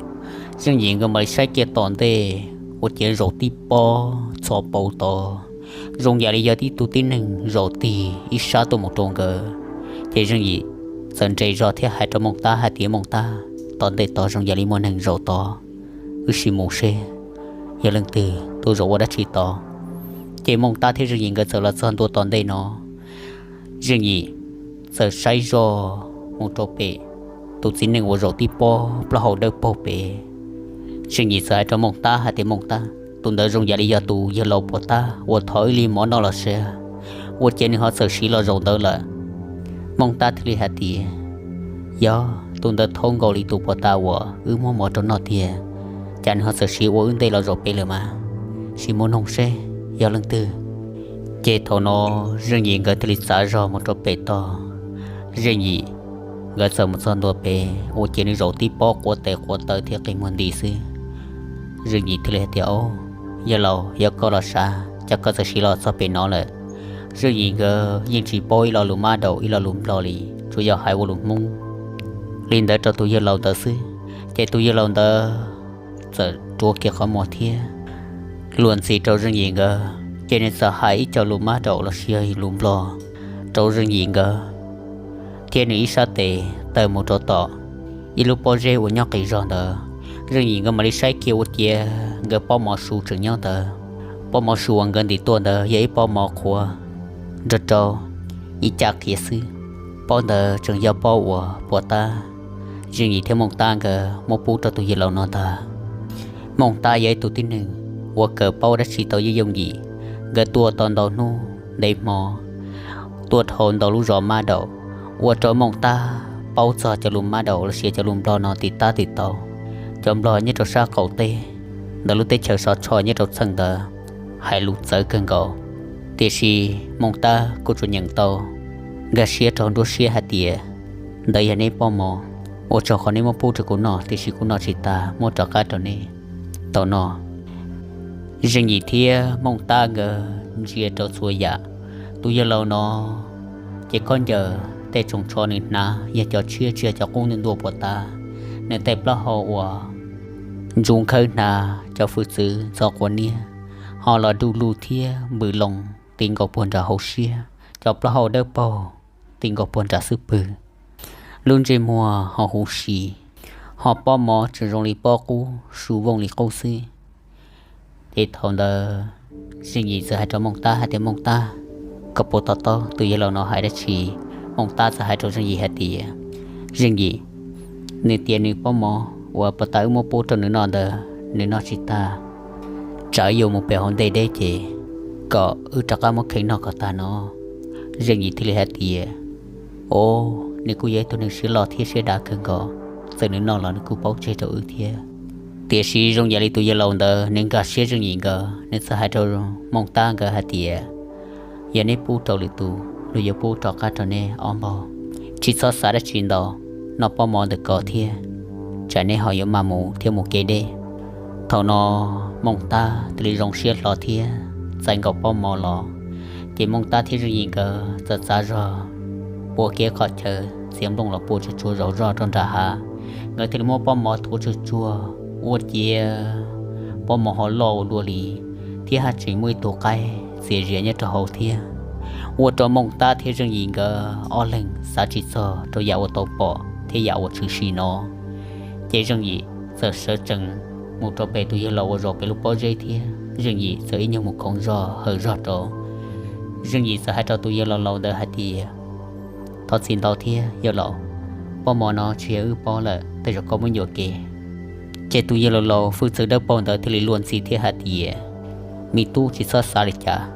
Zeej Yim nkawd mam li saib kiag tom ntej, ua ciav zaum tib pob txhos paus tod, zoo yam li yog tib tug tib neeg zaum tig ib sab tuaj mus rau nkawd. Ces Zeej Yim txawm nres zog thiab hais rau Mooj Tab hais tias, Mooj Tab, tom ntej tod zoo yam li muaj neeg zaum tod, wb sim mus seb yog leej twg tuaj zaum ua dab tsi tod. Ces Mooj Tab thiab Zeej Yim nkawd txawm los txog ntua tom ntej no, Zeej Yim txawm saib zoj mus rau pem tus txiv neej uas zaum tib pob plaub hau dawb paug pem. Zeej Yim txawm hais rau Mooj Tab hais tias, Mooj Tab, tus ntawd zoo yam li yog tus yawg laus Puas Tab uas thov wb li mov noj los sis, ua ciav nws ho txawm siv los zaum ntawd lawm. Mooj Tab thiaj li hais tias, Yog tus ntawd thaub nkaus li tus Puas Tab uas wb muab mov rau noj tiag, cas nws ho txawm siv ua wb ntej los zaum pem lawm mas, sim mus noog seb yog leej twg. Ces thaum no Zeej Yim nkawd thiaj li txav zog mus rau pem tog. Zeej Yim nkawd txawm mus txog ntua pem ua ciav nws zaum tib pob quav tes quav taw thiab qi muag nti xwb. Zeej Yim thiaj li hais tias, Au, yawg laus, yog koj los sav, cas koj txawm siv los txog pem no lawm? Zeej Yim nkawd yeej tsis paub ib lo lus Mab Daum ib lo lus Nplog li, tsuas yog hais ua lus Hmoob li ntawd rau tus yawg laus ntawd xwb. Ces tus yawg laus ntawd txawm rua kiag qhov muag thiab luag ntxhi rau Zeej Yim nkawd, ces nws txawm hais ib co lus Mab Daum los sis yog lus Nplog rau Zeej Yim nkawd, thiab nws ib sab tes taw mus rau tom ib lub pob zeb uas nyob qis zog ntawd. Zeej Yim nkawd mam li saib kiag ua ciav nkawd pob mov su tseem nyob ntawd. Pob mov su uas nkawd ntim tuaj ntawd yog ib pob mov qhuav nrog rau ib caj qhiav xwb. Pob ntawd tseem yog pob uas Puas Tab, Zeej Yim thiab Mooj Tab nkawd muab pub rau tus yawg laus no ntag. Mooj Tab yog ib tug tib neeg uas kawm paub dab tsi tau yooj yooj yim. Nkawd tuaj tau ntau hnub ntev hmo, tuaj dhau ntau lub zos Mab Daum, ua rau Mooj Tab paub txog cov lus Mab Daum los sis cov lus Nplog no tim tab tim tau. Cov Nplog nyob rau sab qaum teb ntawm lub teb chaws Sov Tsho nyob rau txheej ntawd hais lus txawv kawg nkaus, tiam sis Mooj Tab kuj tsuas nyeem tau, nkag siab rau nruab siab hais tias, Ntawd yog neb pob mov, ua tsaug qhov neb muab pub rau kuv noj, tiam sis kuv noj tsis tas, muab rov qab rau neb tau noj. Zeej Yim thiab Mooj Tab nkawd ntsia rau txhua yam. Tus yawg laus no ces khaub ncaws tej tsoos tsho nws hnav yog cov tshiab tsis yog cov qub ntuj ntua puas tas. Nws tej plaub hau uas ntsuj nkhawb hnav cov fwj txwv ntxhov quav niab, ho los du lug thiab npws loo ti nkaus puag nram hauv siab. Cov plaub hau dawb paug ti nkaus puag nram xub pwg. Lub ntsej muag ho huv si, ho pob mov tseem zoo li pob qub, su vooj li qub xwb. Ces thaum ntawd Zeej Yim txawm hais rau Mooj Tab hais tias, Mooj Tab, koj puas to taub tus yawg laus no hais dab tsi? Mooj Tab txawm hais rau Zeej Yim hais tias, Zeej Yim, nws tias nws pob mov uas puag ta wb muab pub rau nws noj ntawd nws noj tsis tag, tsam yuav mus pem hauv ntej deb ces kom wb rov qab muab kheev noj kom tag no. Zeej Yim thiaj li hais tias, O, nws kuj yog ib tug neeg siab loj thiab siab dav kawg nkaus, txawm nws noj los nws kuj paub tseg rau wb thiab. Tiam sis zoo yam li tus yawg laus ntawd nws nkag siab Zeej Yim nkawd, nws txawm hais rau Mooj Tab nkawd hais tias, Yog neb pub rau lwm tus, luag yuav pub rov qab rau neb ob npaug. Tsis txhob xav dab tsi ntau, noj pob mov ntawm ko thiab, tsam neb ho yuav maj mus thiab mus kev deb. Thaum no Mooj Tab thiaj li zoo siab hlo thiab txais nkaus pob mov los. Ces Mooj Tab thiab Zeej Yim nkawd txawm txav zog pua kiag qhov chaw txiav nplooj los pua tsuag tsuag zaum zog rau nram hav. Nkawd thiaj li muab pob mov thuav tsuag tsuag ua cia pob mov ho loj ua dua li, thiab haj tseem muaj ib tug qaib txias zias nyob rau hauv thiab. Ua rau Mooj Tab thiab Zeej Yim nkawd ob leeg xav tsis txog rau yam uas tau pom thiab yam uas tshwm sim no. Ces Zeej Yim txawm sawv tsees mus rau pem tus yawg laus uas zaum pem lub pob zeb thiab Zeej Yim txawm ib nyuag mus khoov zog hawm zog rau. Zeej Yim txawm hais rau tus yawg laus laus ntawd hais tias, Thov txim ntau thiab yawg laus, pob mov no tsis yog wb pob lawm, tej zaum koj muab yuam kev. Ces tus yawg laus laus fwj txwv dawb paug ntawd thiaj li luag ntxhi thiab hais tias, Me tub, tsis txhob xav li cas,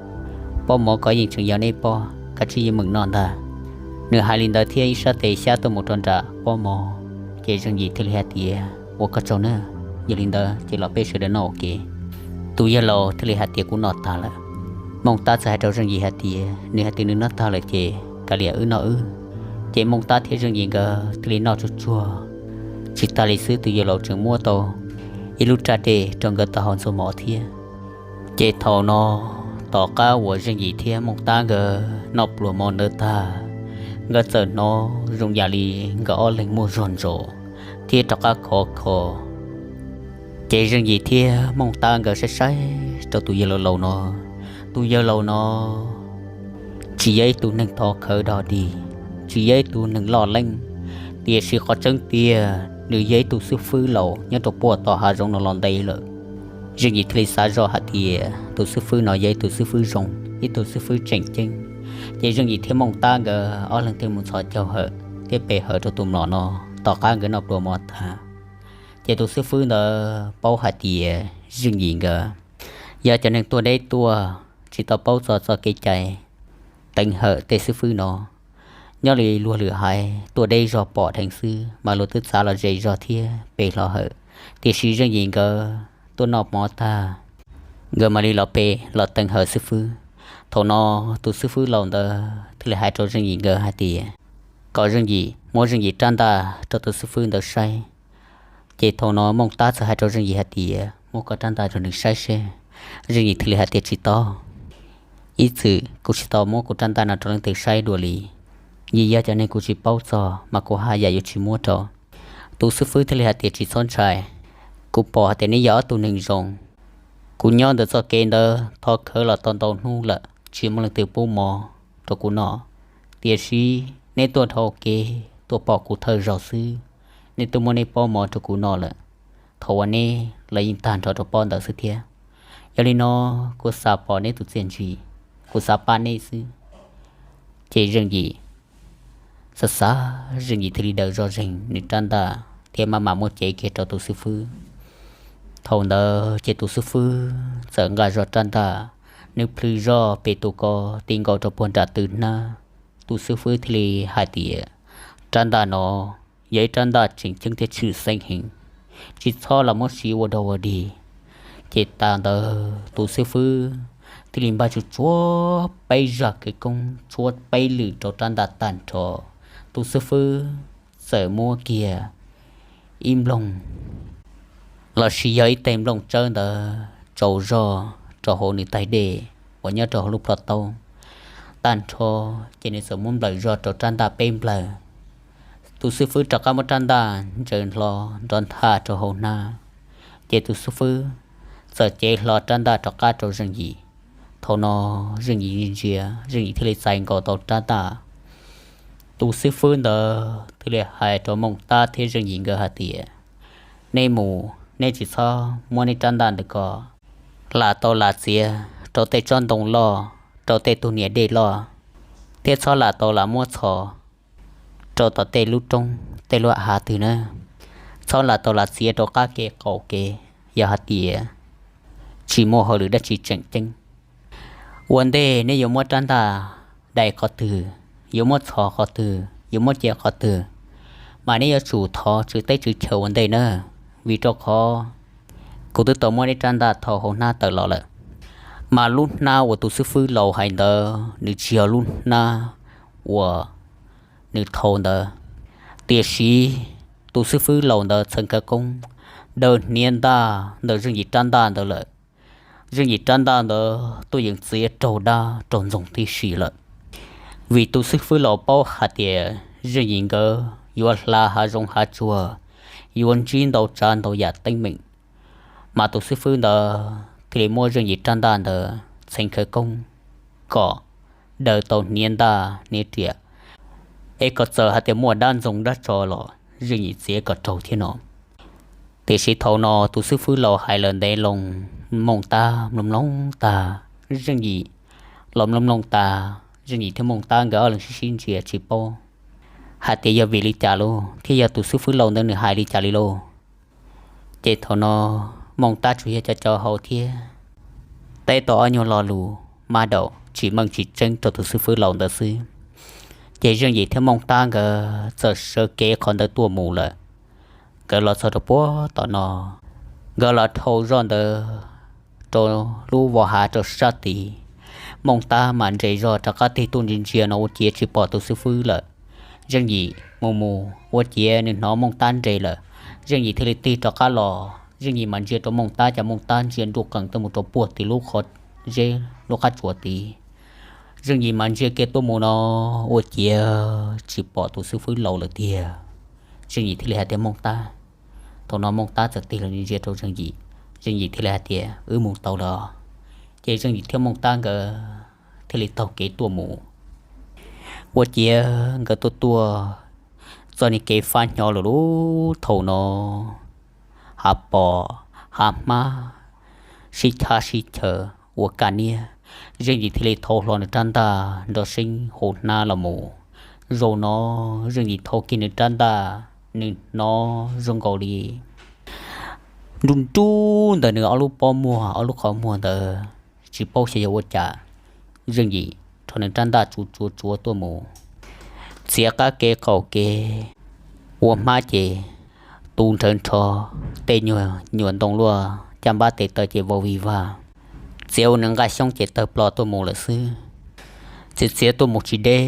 pob mov ko yeej tseem yog neb pob, kav tsij yeej meem noj ntag. Nws hais li ntawd thiab ib sab tes xyab tuaj mus rau nram pob mov. Ces Zeej Yim thiaj li hais tias, Ua koj tsaug nawb, yog li ntawd ces los peb sawv daws noj ua ke. Tus yawg laus thiaj li hais tias, Kuv noj tag lawm. Mooj Tab txawm hais rau Zeej Yim hais tias, Nws hais tias nws noj tag lawm ces kav liam wb noj wb. Ces Mooj Tab thiab Zeej Yim nkawd thiaj li noj tsuag tsuag. Tsis tas li xwb, tus yawg laus tseem muab tau ib lub raj dej rau nkawd tau haus ntxuag mov thiab. Ces thaum no, tom qab uas Zeej Yim thiab Mooj Tab nkawd noj pluas mov ntawd tag, nkawd txawm hnov zoo yam li nkawd ob leeg muaj zog ntsos thiab rov qab khov kho. Ces Zeej Yim thiab Mooj Tab nkawd saib saib rau tus yawg laus laus no. Tus yawg laus no tsis yog ib tug neeg thov khawv dog dig, tsis yog ib tug neeg loj leej, tiam sis qhov tseeb tiag nws yog ib tug xib fwb laus nyob rau puag tom hav zoov no los ntev lawm. Zeej Yim thiaj li xav zog hais tias tus xib fwb no yog ib tug xib fwb zoo, ib tug xib fwb tseem ceeb. Ces Zeej Yim thiab Mooj Tab nkawd ob leeg thiaj mus ntxhov caug hawm thiab pe hawm rau tus mlom no. Tom qab nkawd noj pluas mov tag, ces tus xib fwb ntawd paub hais tias Zeej Yim nkawd yog cov neeg tuaj deb tuaj, tsis tau paub txog txoj kev cai teev hawm tej xib fwb no. Nyob li luag lwm haiv tuaj deb zog pom dheev xwb mas luag twb txav los ze zog thiab pe hlo hawm, tiam sis Zeej Yim nkawd tuaj noj mov tag, nkawd mam li los pe los teev hawm xib fwb. Thaum no tus xib fwb laus ntawd thiaj li hais rau Zeej Yim nkawd hais tias kom Zeej Yim muab Zeej Yim rab ntaj rau tus xib fwb ntawd saib. Ces thaum no Mooj Tab txawm hais rau Zeej Yim hais tias muab koj rab ntaj rau nws saib seb. Zeej Yim thiaj li hais tias tsis tau, ib txwm kuv tsis tau muab kuv rab ntaj no rau leej twg saib dua li. Yim yog cov neeg kuv tsis paub txog mas kuv haj yam yuav tsis muab rau. Tus xib fwb thiaj li hais tias tsis txhob ntshai, kuv pom hais tias neb yog ob tug neeg zoo. Kuv nyob ntawm txoj kev ntawd thov khawv los tau ntau hnub lawm tsis muaj leej twg pub mov rau kuv noj, tiam sis neb tuaj dhau kev tuaj pom kuv thawj zaug xwb, neb twb muab neb pob mov rau kuv noj lawm. Thaum uas neb los yeej tag nrho rau pob ntawd xwb thiab. Yog li no kuv xav pom neb tus txiaj ntsig, kuv xav pab neb xwb. Ces Zeej Yim xav xav, Zeej Yim thiaj li daws zoj zeeg nws rab ntaj thiab maj mam muab cev kiag rau tus xib fwb. Thaum ntawd ces tus xib fwb txawm nqa zog rab ntaj, nws plhws zog pem tus ko ti nkaus rau puag nram tw hnab. Tus xib fwb thiaj li hais tias rab ntaj no yog ib rab ntaj tseem ceeb thiab tshwm xeeb heev, tsis txhob los muab siv ua dog ua dig. Ces tas ntawd tus xib fwb thiaj li npaj tsuj tsuav peb zaj khawv koob tshuab peb lwm rau rab ntaj tag nrho. Tus xib fwb txawm muab kiag ib nplooj los sis yog ib teg nplooj tsawb ntawd tsaus zog rau hauv nws taig dej uas nyob rau hauv lub plho taub. Tag nrho ces nws txawm muab nplawm zog rau rab ntaj peb nplawg. Tus xib fwb rov qab muab rab ntaj ntsaws hlo nrov nthaj rau hauv hnab, ces tus xib fwb txawm cev hlo rab ntaj rov qab rau Zeej Yim. Thaum no Zeej Yim ntsia, Zeej Yim thiaj li txais nkaus tau rab ntaj. Tus xib fwb ntawd thiaj li hais rau Mooj Tab thiab Zeej Yim nkawd hais tias, nej mus, nej tsis txhob muab nej rab ntaj ntawd ko lam tau lam txiav rau tej tsob ntoo loj, rau tej tug niam dej loj, thiab txhob lam tau lam muab txhos rau tom tej lub roob tej lub hav twg na. Txhob lam tau lam txiav rau qab kev qaum kev, yog hais tias tsis muaj hauj lwm dab tsi tseem ceeb. Ua ntej nej yuav muab rab ntaj dai qhov twg, yuav muab txhos qhov twg, yuav muab cia qhov twg, mas nej yuav tsum thov tswv teb tswv chaw ua ntej na, vim rau qhov kuv twb tau muab nej rab ntaj thau hauv hnab tawm los lawm. Mas lub hnab uas tus xib fwb laus hais ntawd nws tsis yog lub hnab uas nws thau ntawd, tiam sis tus xib fwb laus ntawd txhais khawv koob daws hniav ntaj ntawm Zeej Yim rab ntaj ntawd lawm. Zeej Yim rab ntaj ntawd tuaj yeem txiav raug dab raug ntxoog tib si lawm, vim tus xib fwb laus paub hais tias Zeej Yim nkawd yuav hla hav zoov hav tsuag, yuav ntsib ntau tsav ntau yam teeb meem. Mas tus xib fwb ntawd thiaj li muab Zeej Yim rab ntaj ntawd txhais khawv koob kom daws tau hniav ntaj hniav riam, es kom txawm hais tias muaj dab ntxoog dab tso los Zeej Yim txiav kom raug thiab no. Tiam sis thaum no tus xib fwb laus hais lawm ntev loo, Mooj Tab mloog mloog tag, Zeej Yim los mloog mloog tas, Zeej Yim thiab Mooj Tab nkawd ob leeg sib sib ntsia tsis paub hais tias yog vim li cas lauj, thiab yog tus xib fwb laus ntawd nws hais li cas li lauj. Ces thaum no Mooj Tab tsuas yog co co hau thiab teb tau ob nyuag lo lus mab daum tsis meej tsis tseeb rau tus xib fwb laus ntawd xwb. Ces Zeej Yim thiab Mooj Tab nkawd txawm sawv kev qhov ntawd tuaj mus lawm. Nkawd los txog rau puag tom no, nkawd los dhau zoj ntawd rau lub vos hav rau sab tid. Mooj Tab mas nres zog rov qab tig tuaj ntsia ntsia no ua ciav tsis pom tus xib fwb lawm. Zeej Yim mus mus ua ciav nws hnov Mooj Tab nres lawm, Zeej Yim thiaj li tig rov qab los. Zeej Yim mas ntsia rau Mooj Tab, cas Mooj Tab ntsia nruj qees tuaj mus rau puag tim lub qhov zeb lub qab tsuas tid. Zeej Yim mas ntsia kiag tuaj mus no ua ciav tsis pom tus xib fwb laus lawm tiag. Zeej Yim thiaj li hais tias, Mooj Tab. Thaum no Mooj Tab txawm tig los ntsia rau Zeej Yim, Zeej Yim thiaj li hais tias, Wb mus tau lawm. Ces Zeej Yim thiab Mooj Tab nkawd thiaj li taug kev tuaj mus. Ua ciav nkawd tuaj tuaj txoj niag kev fab hnyo lawm lub thaum no, hav pos hav hmab sib chab sib chaw ua kaj niab. Zeej Yim thiaj li thau hlo nws rab ntaj nrov seeb hauv hnab los mus. Zaum no Zeej Yim thau kiag nws rab ntaj, nws hnov zoo nkaus li nruj nruj ntawm nws ob lub pob muag ob lub qhov muag ntawd, tsis paub xyov yog ua cas. Zeej Yim rho nws rab ntaj tsuav tsuav tsuav tuaj mus, txiav qab kev qaum kev, ua hmab ces tu nrhawv nrho, tej nyuag nyuam ntoo luaj caj npab tes taw ces vau vig vag, txiav ua nws nqaj xyoob ces tawg plo tuaj mus lawm xwb. Txiav txiav tuaj mus tsis deb,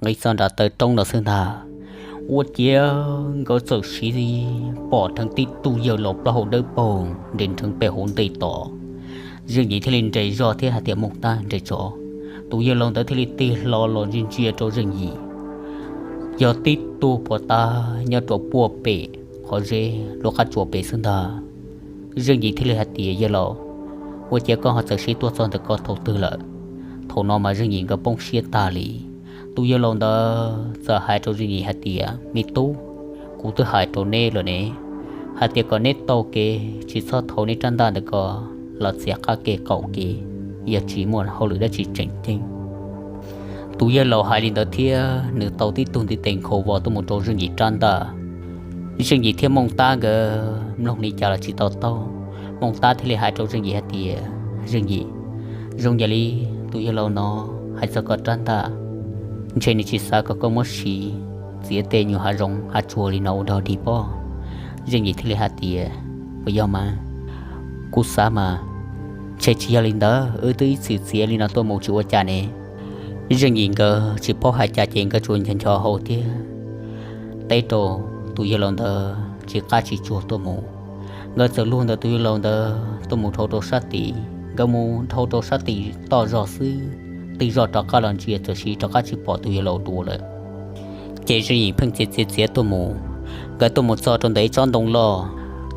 nqis txog nram taw roob no xwb ntag, ua ciav nkawd txawm siv pom dheev tib tug yawg laus plaub hau dawb paug nres nrheev pem hauv ntej tos. Zeej Yim thiaj li nres zog thiab hais tias, Mooj Tab, nres tso. Tus yawg laus ntawd thiaj li tig hlo los ntsia ntsia rau Zeej Yim, yog tib tug puag ta nyob rau puag pem qhov zeb lub qab tsuas pem xwb ntag. Zeej Yim thiaj li hais tias, Yawg laus, ua ciav koj ho txawm siv tuaj txog ntawm ko thaum twg lawm? Thaum no mas Zeej Yim nkawd poob siab tag li. Tus yawg laus ntawd txawm hais rau Zeej Yim hais tias, Me tub, kuv twb hais rau neb lawm ne, hais tias kom neb taug kev tsis txhob thau neb rab ntaj ntawm ko los txiav qab kev qaum kev, yog tsis muaj hauj lwm dab tsi tseem ceeb. Tus yawg laus hais li ntawd thiab nws tau tib tug ntiv tes nkhaus vos tuaj mus rau Zeej Yim rab ntaj. Zeej Yim thiab Mooj Tab nkawd mloog li cas los tsis tau taub. Mooj Tab thiaj li hais rau Zeej Yim hais tias, Zeej Yim, zoo yam li tus yawg laus no hais txog koj rab ntaj, ntshe nws tsis xav kom koj muab siv txiav tej nyuag hav zoov hav tsuag li no ua dog dig pob. Zeej Yim thiaj li hais tias, Puas yog mas? Kuv xav mas ntshe tsis yog li ntawd, wb twb ib txwm txiav li no tuaj mus tsis ua cas ne. Zeej Yim nkawd tsis paub hais cas ces nkawd tsuas nco nco hau thiab teb rau tus yawg laus ntawd tsis qab tsis tsuag tuaj mus. Nkawd txawm luag ntawm tus yawg laus ntawd tuaj mus dhau rau sab tid. Nkawd mus dhau rau sab tim toj zog xwb, tej zog rov qab los ntsia txawm sis rov qab tsis pom tus yawg laus dua lawm. Ces Zeej Yim pheej txiav txiav txiav tuaj mus. Nkawd tuaj mus txog rau ntawm ib tsob ntoo loj.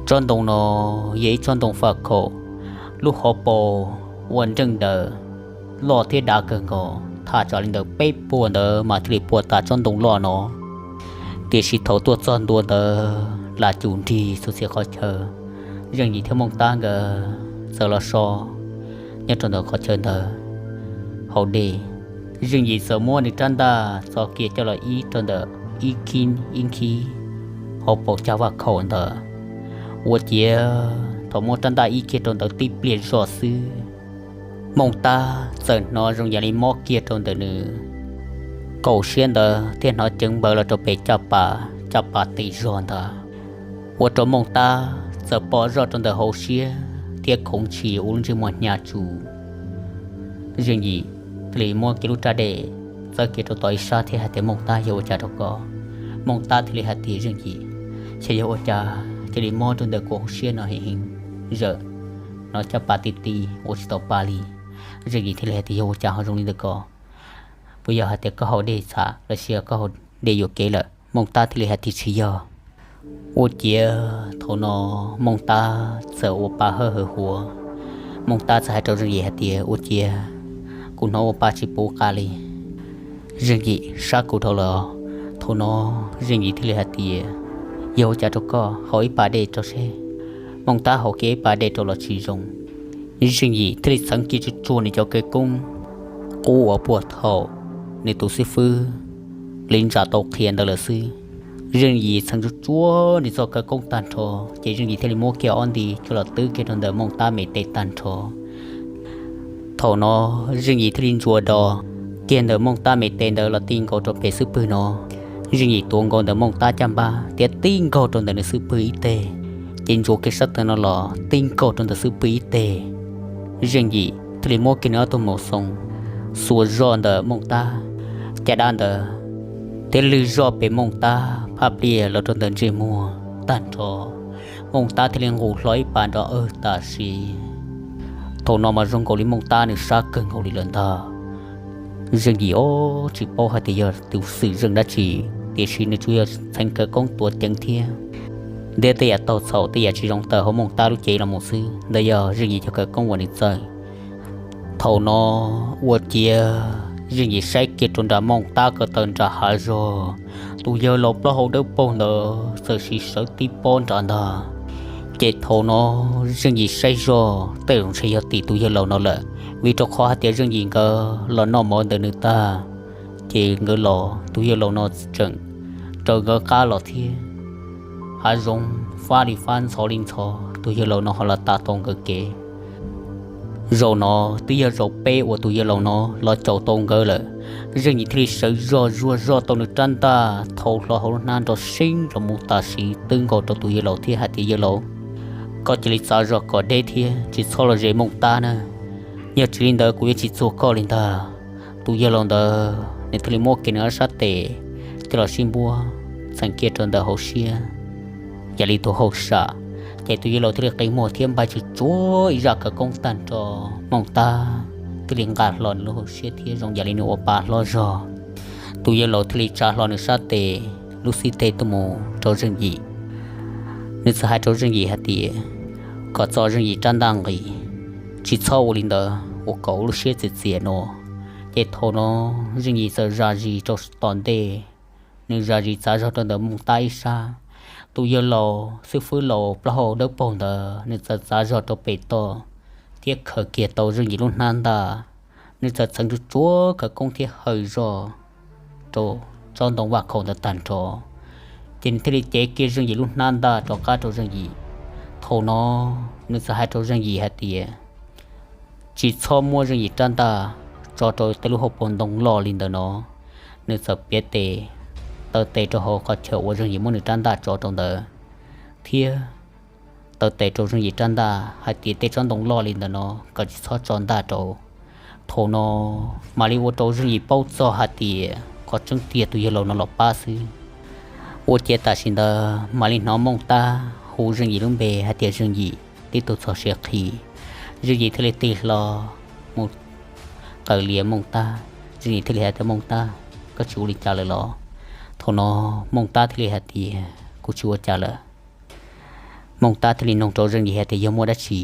Tsob ntoo no yog ib tsob ntoo faj khaum, lub hauv paus ua nreej ntawd loj thiab dav kawg nkaus, thaj tsam li ntawm peb puas ntawd mas thiaj li puas tas tsob ntoo loj no. Tiam sis thaum tuaj txog ntua ntawd lam cum nrig txhua txhia qhov chaw, Zeej Yim thiab Mooj Tab nkawd txawm los so nyob rau ntawm qhov chaw ntawd haus dej. Zeej Yim txawm muab nws rab ntaj txo kiag coj los ib rau ntawm ib khib ib khib hauv paus cag vaj khaum ntawd. Ua ciav thaum muab rab ntaj ib kiag rau ntawd tib pliag zoj xwb, Mooj Tab txawm hnov zoo yam li mob kiag rau ntawm nws kaum siab ntawd thiab hnov ceev npaws los rau pem caj pas, caj pas tes zog ntawd, ua rau Mooj Tab txawm pom zoj rau ntawm hauv siab thiab khoov ntshis ua lub ntsej muag hnyav tsuj. Zeej Yim thiaj li muab kiag lub rab dej txawb kiag rau tom ib sab thiab hais tias, Mooj Tab, yog ua cas rau koj? Mooj Tab thiaj li hais tias, Zeej Yim, xyov yog ua cas cia li mob rau ntawm kuv hauv siab no heev heev, zawm hnov caj pas ti ti ua tsis tau pa li. Zeej Yim thiaj li hais tias, yog ua cas ho zoo li ntawd ko? Puas yog hais tias koj haus dej txhav los sis koj haus dej yuam kev lawm? Mooj Tab thiaj li hais tias, tsis yog. Ua ciav thaum no Mooj Tab txawm ua pa hawb hawv huav. Mooj Tab txawm hais rau Zeej Yim hais tias, ua ciav kuv hnov ua pa tsis puv qab li, Zeej Yim, sab kuv dhau los. Thaum no Zeej Yim thiaj li hais tias, yog ua cas rau koj, haus ib pas dej rau seb. Mooj Tab haus kiag ib pas dej rau los tsis zoo. Zeej Yim thiaj li txheev kiag tsuj tsuag nws cov khawv koob qub uas puag thaum nws tus xib fwb li ntsa tau qhia ntawd lawm xwb. Zeej Yim txheev tsuj tsuag nws txoj khawv koob tag nrho, ces Zeej Yim thiaj li muab kiag ob nti coj los twb kiag rau ntawm Mooj Tab me tes tag nrho. Thaum no Zeej Yim thiaj li ntsuas do kiag ntawm Mooj Tab me tes ntawd los ti nkaus rau pem xub pwg no. Zeej Yim tuav nkaus ntawm Mooj Tab caj npab thiab ti nkaus rau ntawm nws xub pwg ib teg, ces ntsuas kiag sab tawm no los ti nkaus rau ntawm xub pwg ib teg. Zeej Yim thiaj li muab kiag nws ob tug maum xoo xuas zoj ntawm Mooj Tab caj dab ntawd thiab lwg zoj pem Mooj Tab phab pliaj los rau ntawm ntsej muag tag nrho. Mooj Tab thiaj li nqus hlo ib pas nrov awg tam sim. Thaum no mas zoo nkaus li Mooj Tab nws sab kawg nkaus li lawm ntag. Zeej Yim ob tsis paub hais tias yog tus xwm zeej dab tsi, tiam sis nws tsuas yog txheev khawv koob tuav ceev thiab ntiab tej yam taug txhaum tej yam tsis zoo tawm hauv Mooj Tab lub cev los mus xwb. Ntawd yog Zeej Yim cov khawv koob uas nws txawj. Thaum no ua ciav Zeej Yim saib kiag rau nram Mooj Tab ko taw nram hav zoov, tus yawg laus plaub hau dawb paug ntawd txawm siv sawv tib pob nram ntag. Ces thaum no Zeej Yim saib zoj tej zaum ntshe yog tim tus yawg laus no lawm, vim rau qhov hais tias Zeej Yim nkawd los noj mov ntawm nws tag, ces nkawd los tus yawg laus no tseem raws nkawd qab los thiab. Hav zoov fab li fab ntxhov li ntxhov, tus yawg laus no ho los tav tau nkawd kev. Zaum no twb yog zaum peb uas tus yawg laus no los caum tau nkawd lawm. Zeej Yim thiaj li sawv zog zuag zog tau nws rab ntaj thau hlo hauv lub hnab nrov seeb los mus tam sim twb nkaus rau tus yawg laus thiab hais tias, yawg laus, koj cia li txav zog kom deb thiab tsis txhob los ze Mooj Tab na, yog tsis li ntawd kuv yuav tsis txuag koj li ntag. Tus yawg laus ntawd nws thiaj li muab kiag nws ob sab tes coj los sib npuab txheem kiag rau ntawm hauv siab yam li tus hauj sam. Ces tus yawg laus thiaj li qi muag thiab npaj tsuj tsuag ib zaj khawv koob tag nrho, Mooj Tab thiaj li nqa hlo nws lub hauv siab thiab zoo yam li nws ua pa hlob zog. Tus yawg laus thiaj li tsa hlo nws sab tes lub xib teg tuaj mus rau Zeej Yim. Nws txawm hais rau Zeej Yim hais tias, kom txo Zeej Yim rab ntaj nqis, tsis txhob ua li ntawd, ua kom ua lub siab txias txias no. Ces thaum no Zeej Yim txawm zam zis rau tom ntej, nws zam zis txav zog rau ntawm Mooj Tab ib sab. Tus yawg laus xib fwb laus plaub hau dawb paug ntawd nws txawm txav zog rau pem toj thiab khaws kiag tau Zeej Yim lub hnab ntaj. Nws txawm txheev tsuj tsuag khawv koob thiab haws zog rau tsob ntoo vaj khaum ntawd tag nrho, ces nws thiaj li cev kiag Zeej Yim lub hnab ntaj rov qab rau Zeej Yim. Thaum no nws txawm hais rau Zeej Yim hais tias, tsis txhob muab Zeej Yim rab ntaj tso rau tej lub hauv paus ntoo loj li ntawm no. Nws txawm piav tes, taw tes rau hauv qhov chaw uas Zeej Yim muab nws rab ntaj tso rau ntawd, thiab taw tes rau Zeej Yim rab ntaj hais tias tej tsob ntoo loj li ntawm no kom tsis txhob tso ntaj rau. Thaum no mam li ua rau Zeej Yim paub txog hais tias qhov tseeb tiag tus yawg laus no los pab xwb. Ua ciav tam sim ntawd mam li hnov Mooj Tab hu Zeej Yim lub npe hais tias Zeej Yim, tib tug txog siav qhi. Zeej Yim thiaj li tig hlo mus qawm lias Mooj Tab. Zeej Yim thiaj li hais tias, Mooj Tab, koj tsis ua li cas lawm los? Thaum no Mooj Tab thiaj li hais tias, kuv tsis ua cas lawm. Mooj Tab thiaj li nug rau Zeej Yim hais tias, yog muaj dab tsi?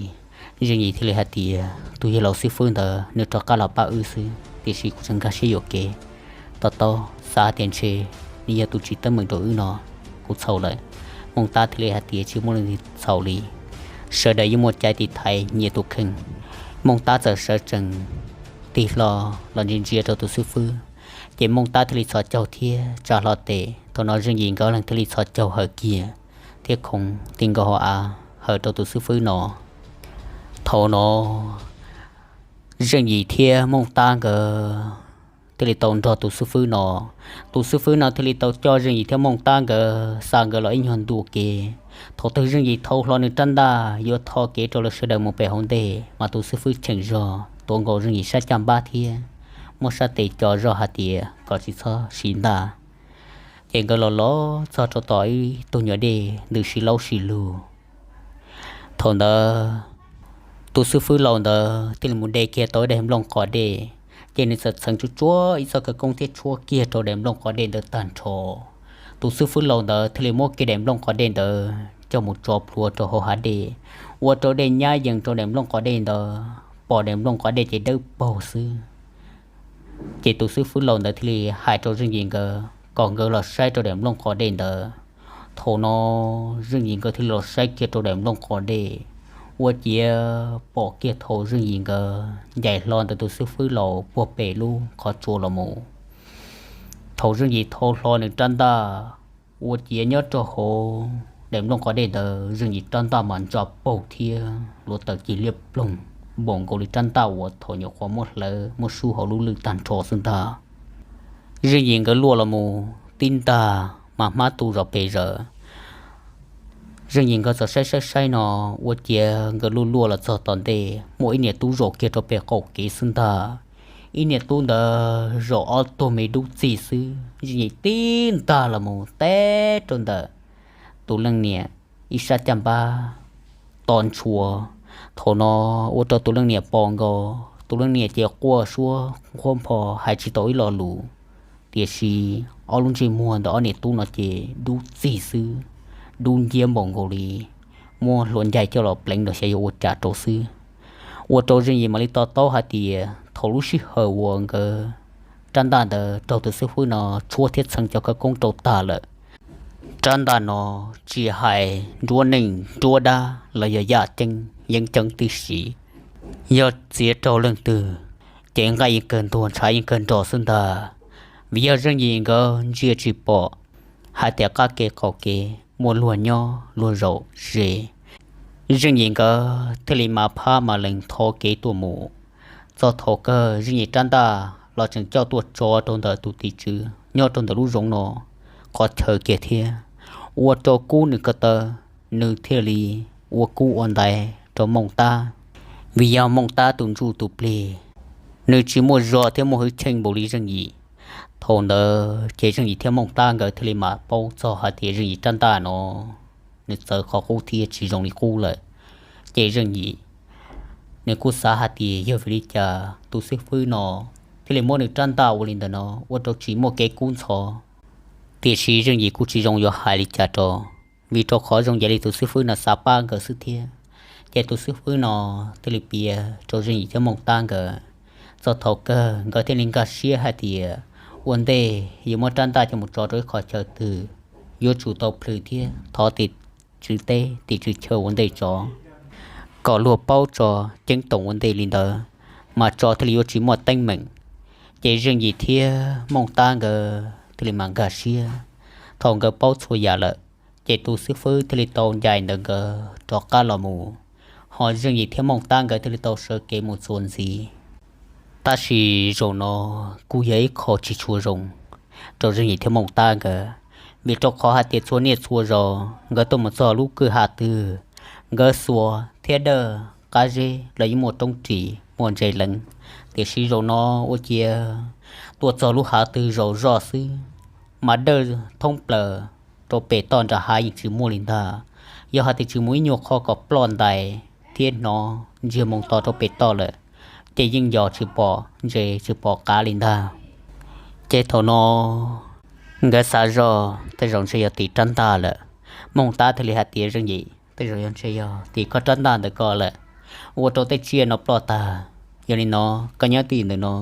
Zeej Yim thiaj li hais tias, tus yawg laus xib fwb ntawd nws rov qab los pab wb xwb, tiam sis kuv tseem nkag siab yuam kev, to taub xav tias ntshe nws yog tus tsis teeb meem rau wb no, kuv txhaum lawm. Mooj Tab thiaj li hais tias, tsis muaj leej twg txhaum li, sawv daws yeej muaj cai tiv thaiv nyias tus kheej. Mooj Tab txawm sawv tsees tig hlo los ntsia ntsia rau tus xib fwb, ces Mooj Tab thiaj li txhos caug thiab tsa hlo tes. Thaum no Zeej Yim nkawd leeg thiaj li txhos caug hawm kiag thiab khoov ti nkaus hauv av hawm rau tus xib fwb no. Thaum no Zeej Yim thiab Mooj Tab nkawd thiaj li tau nrog tus xib fwb no. Tus xib fwb no thiaj li tau coj Zeej Yim thiab Mooj Tab nkawd xa nkawd los ib nyuag ntu ua ke. Thaum twg Zeej Yim thau hlo nws rab ntaj yuav tho kev rau lawv sawv daws mus pem hauv ntej, mas tus xib fwb cheem zog tuav nkaus Zeej Yim sab caj npab thiab muab sab tes co zog hais tias kom tsis txhob siv ntaj. Ces nkawd los los txog rau tom ib tug nyuam dej ntws si laub si lug. Thaum ntawd tus xib fwb laus ntawd thiaj li mus de kiag tau ib daim nplooj qos dej, ces nws txawm txheev tsuab tsuab ib txoj khawv koob thiab tshuab kiag rau daim nplooj qos dej ntawd tag nrho. Tus xib fwb laus ntawd thiaj li muab kiag daim nplooj qos dej ntawd coj mus tso plhuav rau hauv hav dej, ua rau dej nyab yees rau daim nplooj qos dej ntawd, pom daim nplooj qos dej ces dawb paug xwb. Ces tus xib fwb laus ntawd thiaj li hais rau Zeej Yim nkawd kom nkawd los saib rau daim nplooj qos dej ntawd. Thaum no Zeej Yim nkawd thiaj li los saib kiag rau daim nplooj qos dej, ua ciav pom kiag thaum Zeej Yim nkawd ncaim hlo ntawm tus xib fwb laus puag pem lub qhov tsua los mus. Thaum Zeej Yim thau hlo nws rab ntaj, ua ciav nyob rau hauv daim nplooj qos dej ntawd Zeej Yim rab ntaj mas ntsa paug thiab hluav taws cig liab ploog, npaum nkaus li rab ntaj uas thaum nyuam qhuav muab hlawv muab sub hauv lub lwj tag nrho xwb ntag. Zeej Yim nkawd luaj los mus tib ntag mas hmab tu zom pes zaws. Zeej Yim nkawd txawm saib saib saib no, ua ciav nkawd luaj luaj los txog tom ntej muaj ib niam tub zaum kiag rau pem qaum kev xwb ntag. Ib niam tub ntawd zaum ob tug me dub txig xwb, Zeej Yim tib ntag los mus teb rau ntawm tus leej niam ib sab caj npab to ntshua. Thaum no ua rau tus leej niam pom nkaus, tus leej niam ces quaj suab nqhuab npho hais tsis tau ib lo lus. Tiam sis ob lub ntsej muag ntawm ob niam tub no ces dub txig xwb, dub nciab npaum nkaus li muab hlua ncaig coj los pleev los xyov yuav ua cas rau xwb. Ua rau Zeej Yim mam li to taub hais tias thaum lub sij hawm uas nkawd rab ntaj ntawd raug tus xib fwb no tshuab thiab txheev cov khawv koob rau tag lawm, rab ntaj no tsis hais nruab neej nruab dab los yog yaj ceeb yeeb ceeb tib si, yog txiav raug leej twg ces nqaij yeej kawg ntuag ntshav yeej kawg nrog xwb ntag. Vim yog Zeej Yim nkawd ntsia tsis pom hais tias qab kev qaum kev muaj luag nyob luag zaum ze, Zeej Yim nkawd thiaj li mas phab mas lees thov kev tuaj mus. Txog thaum kawg Zeej Yim rab ntaj los tseem coj tuaj tso rau ntawm tus tim tswv nyob rau ntawm lub zoov no qhov chaw kiag thiab, ua rau kub nws ko taw, nws thiaj li ua kub ua ntaiv rau Mooj Tab. Vim yog Mooj Tab tus ntsuj tus plig, nws tsis muaj zog thiab muaj hwj chim npaum li Zeej Yim. Thaum ntawd ces Zeej Yim thiab Mooj Tab nkawd thiaj li mam paub txog hais tias Zeej Yim rab ntaj no nws txawv qhov qub thiab tsis zoo li qub lawm. Ces Zeej Yim nws kuj xav hais tias yog vim li cas tus xib fwb no thiaj li muab nws rab ntaj ua li ntawm no ua rau tsis muaj kev kub ntxhov. Tiam sis Zeej Yim kuj tsis zoo yuav hais li cas rau, vim rau qhov zoo ncaim li tus xib fwb no xav pab nkawd xwb thiab. Ces tus xib fwb no thiaj li piav rau Zeej Yim thiab Mooj Tab nkawd. Txog thaum kawg nkawd thiaj li nkag siab hais tias ua ntej yuav muab rab ntaj coj mus tso rau ib qho chaw twg yuav tsum tau plhws thiab thov tim tswv teb tim tswv chaw ua ntej tso, kom luag paub tso ceeb toom ua ntej li ntawd, mas tso thiaj li yuav tsis muaj teeb meem. Ces Zeej Yim thiab Mooj Tab nkawd thiaj li mam nkag siab. Thaum nkawd paub txhua yam lawm, ces tus xib fwb thiaj li tau ncaim ntawm nkawd rov qab los mus, ho Zeej Yim thiab Mooj Tab nkawd thiaj li tau sawv kev mus txuas ntxiv. Tab sis zaum no kuj yog ib qho tsis tshua zoo rau Zeej Yim thiab Mooj Tab nkawd, vim rau qhov hais tias txhua niaj txhua zaus nkawd tuaj mus txog lub kwj ha twg, nkawd xuas thiab dawj qab zeb los yeej muaj roob ris muaj ntses leev. Tiam sis zaum no ua ciav tuaj txog lub hav twg zaum zoj xwb, mas dawj thoob plaws rau pem toj nram hav yeej tsis muaj li ntag. Yog hais tias tsis mus ib nyuag qho kom ploj ntais thiab hnov ntsiag moo to rau pem toj lawm, ces yeej yog tsis pom ntses tsis pom qav li ntag. Ces thaum no nkawd xav zoj tej zaum ntshe yog tim rab ntaj lawm. Mooj Tab thiaj li hais tias, Zeej Yim, tej zaum yog ntshe yog tim koj rab ntaj ntawm ko lawm, ua rau tej tsiaj no ploj tag. Yog li no, koj nyob tim ntawm no,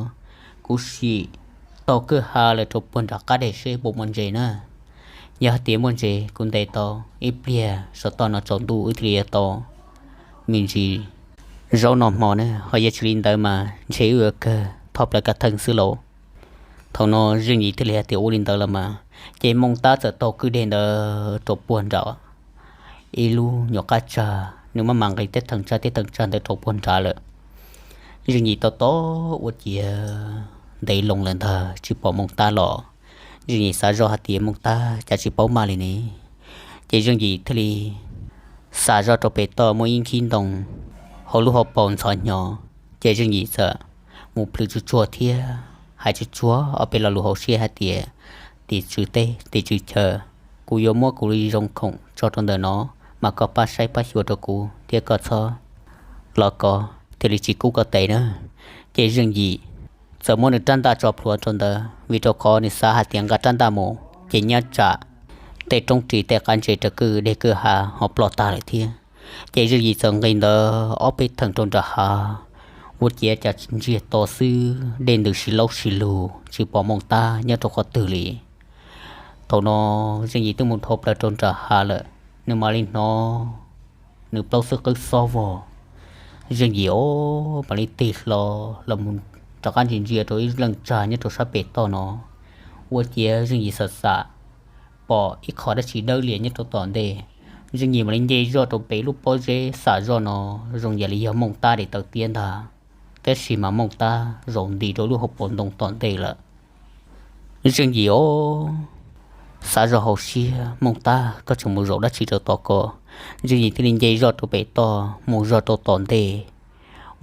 kuv sim taug kwj ha lawm rau puag nram qab deg seb puas muaj ntses na. Yog hais tias muaj ntses kuv ntes tau ib pliag saum toj no tsaus ntuj wb thiaj li yuav tau me ntsis zaub noj hmo na, ho yog tsis li ntawd mas ntshe wb yuav kawg thoj plaws kav theej xwb lauj. Thaum no Zeej Yim thiaj li hais tias, Ua li ntawd los mas. Ces Mooj Tab txawm taug kwj deg ntawd rau puag nram ib lub nyuam qab tsag, nws maj mam nqis tej theem tsag tej theem tsag ntawd rau puag nrad lawm. Zeej Yim tau tos ua ciav ntev loo lawm ntag tsis pom Mooj Tab los. Zeej Yim xav zoj hais tias, Mooj Tab cas tsis paub maj li ne? Ces Zeej Yim thiaj li xav zoj rau pem toj muaj ib nkhib ntoo hauv lub hauv paus ntxhov hnyo. Ces Zeej Yim txawm mus plhws tsuj tsuag thiab hais tsuj tsuag ob peb lo lus hauv siab hais tias, Tim tswv teb, tim tswv chaw, kuv yuav muab kuv li zoo khoom tso rau ntawm no, mas koj pab saib pab xyuas rau kuv thiab koj txhob los kov thiaj li tsis kub koj tes na. Ces Zeej Yim txawm muab nws rab ntaj tso plhuav rau ntawd, vim rau qhov nws xav hais tias nqa rab ntaj mus ces nyob tsam tej roob ris tej qab ntses rau kwj deg kwj ha ho ploj tag lawm thiab. Ces Zeej Yim txawm nqis ntawd ob peb theem rau nram hav, ua ciav cas ntsiag to xwb, dej ntws si laub si lug tsis pom Mooj Tab nyob rau qhov twg li. Thaum no Zeej Yim twb mus dhau plaws rau nram hav lawm, nws mam li hnov nws plaub xwb qwb xob vog. Zeej Yim o, mam li tig hlo los mus rov qab ntsia ntsia rau ib leej tsag nyob rau sab pem toj no. Ua ciav Zeej Yim xam xam pom ib qho dab tsi dawb lias nyob rau tom ntej. Zeej Yim mam li nce zoj rau pem lub pob zeb xam zoj no, zoo yam li yog Mooj Tab daim taw tiab ntag, tab sis mas Mooj Tab zaum nti rau lub hauv paus ntoo tom ntej lawm. Zeej Yim o, xav zoj hauv siab, Mooj Tab, koj tseem mus zaum dab tsi rau tom ko? Zeej Yim thiaj li nce zoj rau pem toj mus zog rau tom ntej.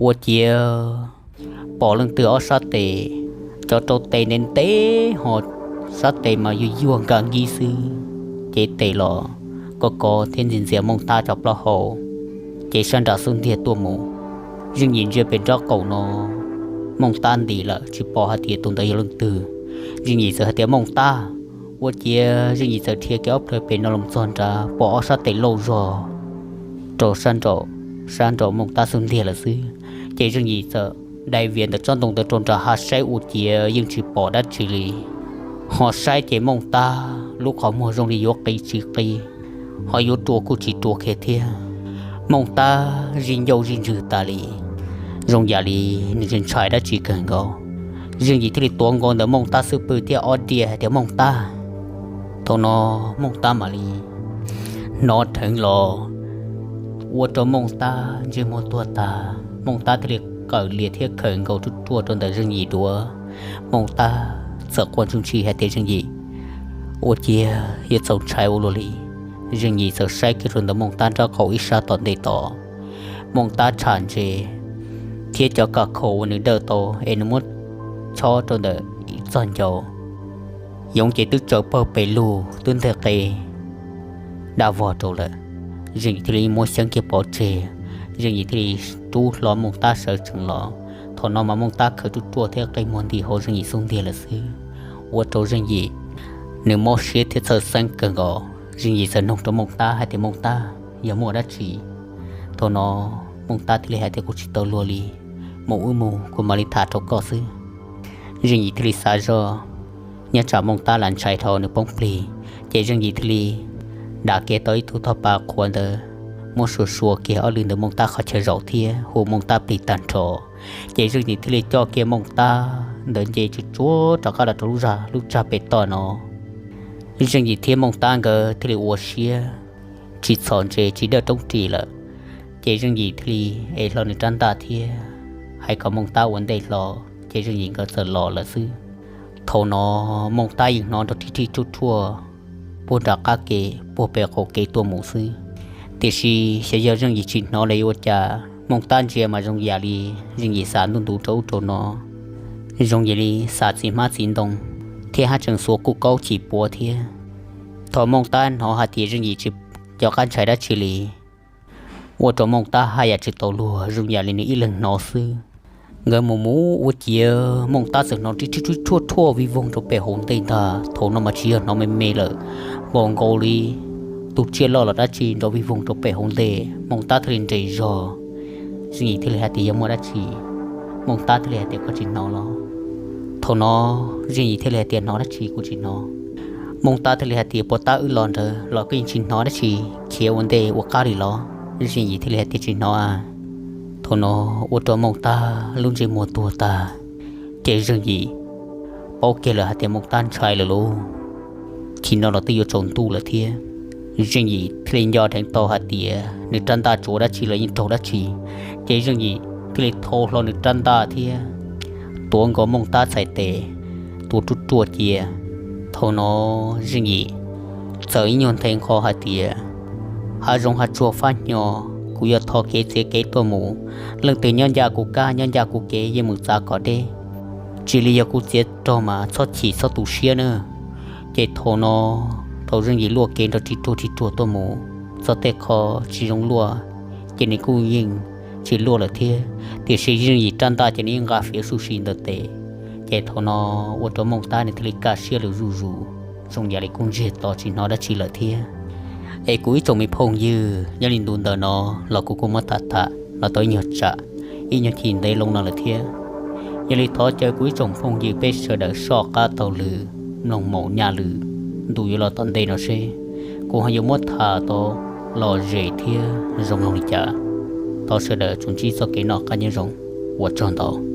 Ua ciav pom leej twg ob sab tes, cov rau tes ntev ntev ho sab tes mas yuag yuag nkag nkib xwb, cev tes los kov kov thiab ntxias ntxias Mooj Tab cov plaub hau, cev sab nram xub ntiag tuaj mus. Zeej Yim ntsia pem nraub qaum no, Mooj Tab nti lawm tsis pom hais tias tus ntawd yog leej twg. Zeej Yim txawm hais tias, Mooj Tab. Ua ciav Zeej Yim txawm dhia kiag ob plhaw pem no los txog nrad pom ob sab tes lauj zog rau sab nraum, sab nraum Mooj Tab xub ntiag lawm xwb. Ces Zeej Yim txawm dai vias ntawm tsob ntoo ntawd rau nram hav saib ua ciav yeej tsis pom dab tsi li. Ho saib ces Mooj Tab lub qhov muag zoo li yuav qi tsis qi, ho yuav rua kuj tsis rua kiag thiab. Mooj Tab zij ncauj zij ntswg tas li, zoo yam li nws ntshai dab tsi kawg nkaus. Zeej Yim thiaj li tuav nkaus ntawm Mooj Tab xub pwg thiab ob diav hais tias, Mooj Tab. Thaum no Mooj Tab mam li hnov dheev los, ua rau Mooj Tab ntsej muag tuag tag. Mooj Tab thiaj li qawm lias thiab khawm nkaus ruaj ruaj rau ntawm Zeej Yim duav. Mooj Tab txawm quaj ntsuj ntshi hais tias, Zeej Yim, ua ciav yuav txaus ntshai ua luaj li. Zeej Yim txawm saib kiag rau ntawm Mooj Tab nraub qaum ib sab tom ntej tod. Mooj Tab tsham ntses thiab cov kas khau uas nws dawj tau es nws muab chob rau ntawm ib txoj ncauj, yoov ces twb tsaws pawg pes lug twb nteg qe dab vog rau lawm. Zeej Yim thiaj li muab xyeeb kiag pov tseg, Zeej Yim thiaj li rub hlo Mooj Tab sawv tsees los. Thaum no mas Mooj Tab khawm ruaj ruaj thiab qi muag nti hauv Zeej Yim xub ntiag lawm xwb, ua rau Zeej Yim nws mob siab thiab txhawj xeeb kawg nkaus. Zeej Yim txawm noog rau Mooj Tab hais tias, Mooj Tab, yog muaj dab tsi? Thaum no Mooj Tab thiaj li hais tias, Kuv tsis tau luag li, mus wb mus kuv mam li tham rau koj xwb. Zeej Yim thiaj li xav zoj, nyob tsam Mooj Tab lam ntshai dhau nws poob plig, ces Zeej Yim thiaj li dam kiag tau ib tug thoj pa qhuav ntawd, muab suav suav kiag ob lwm ntawm Mooj Tab qhov chaw zaum thiab hu Mooj Tab plig tag nrho. Ces Zeej Yim thiaj li coj kiag Mooj Tab ntawd nce tsuj tsuag rov qab los rau lub zag lub tsag pem toj no. Zeej Yim thiab Mooj Tab nkawd thiaj li ua siab tsis txhom ntses tsis dawj roob ris lawm. Ces Zeej Yim thiaj li ev hlo nws rab ntaj thiab hais kom Mooj Tab ua ntej hlo, ces Zeej Yim nkawd txawm los lawm xwb. Thaum no Mooj Tab yeej hnov nrov rhij rhij ruaj ruaj puag nram qab ke puag pem qaum kev tuaj mus xwb. Tiam sis xyov yog Zeej Yim tsis hnov los yuav ua cas, Mooj Tab ntsia mas zoo yam li Zeej Yim xav ntuj ntu rau ub rau no, zoo yam li xav txiv hmab txiv ntoo thiab haj tseem xuas kuj kaub chim puav thiab. Thaum Mooj Tab hnov hais tias Zeej Yim tsis, nco qab ntshai dab tsi li. Ua rau Mooj Tab haj yam tsis tau luag, zoo yam li nws ib leeg hnov xwb. Nkawd mus mus ua ciav Mooj Tab txawm hnov rib rib rib rhuaj rhuaj vij voog rau pem hauv ntej ntag. Thaum no mas tsis yog hnov me me lawm, npaum nkaus li tus tsiaj loj los dab tsi nrov vij voog rau pem hauv ntej. Mooj Tab thiaj li nres zog. Zeej Yim thiaj li hais tias, yog muaj dab tsi? Mooj Tab thiaj li hais tias, koj tsis hnov los? Thaum no Zeej Yim thiaj li hais tias, hnov dab tsi kuv tsis hnov. Mooj Tab thiaj li hais tias, puas tab wb los ntawd los koj yeej tsis hnov dab tsi, khiav ua ntej ua qab li los? Zeej Yim thiaj li hais tias, tsis hnov a. Thaum no ua rau Mooj Tab lub ntsej muag tuag tag. Ces Zeej Yim paub kiag lawm hais tias Mooj Tab ntshai lawm lauj, thaum no los twb yuav tsaus ntuj lawm thiab. Zeej Yim thiaj li nco dheev tau hais tias nws rab ntaj tsuav dab tsi los yeej raug dab tsi. Ces Zeej Yim thiaj li thau hlo nws rab ntaj thiab tuav nkaus Mooj Tab txhais tes, tua ruaj ruaj cia. Thaum no Zeej Yim txawm ib nyuag nthe nqho hais tias, hav zoov hav tsuag fab hnyo, kuv yuav thov kev txiav kev tuaj mus. Leej twg nyob ncaj kuv kab nyob ncaj kuv kev yeej mus txav kom deb, tsis li yog kuv txiav rau mas txhob chim txhob tu siab na. Ces thaum no, thaum Zeej Yim luaj kev nrov ris ruag ris ruag tuaj mus, txog tej qho tsis zoo luaj, ces nws kuj yeej tsis luaj lawm thiab. Tiam sis Zeej Yim rab ntaj ces nws yeej nqa fiav suj si ntawm tes. Ces thaum no ua rau Mooj Tab nws thiaj li kaj siab lawm zuj zus, zoo yam li kuj ntsiag to tsis hnov dab tsi lawm thiab. Es kuv ib tsoom me phooj ywg, nyob li ntu ntawm no los kuv kuj muab tham tham los tau ib nyuag tsam, ib nyuag chim ntev loo no lawm thiab. Yog li thov caw kuv ib tsoom phooj ywg peb sawv daws soj qab taug lw, mloog maum nyaj lw, ntu yuav los tom ntej no seb kuv ho yuav muab tham tau lom zem thiab zoo mloog li cas. Thov sawv daws tsuas ntsib txoj kev noj qab nyob zoo, ua tsaug ntau.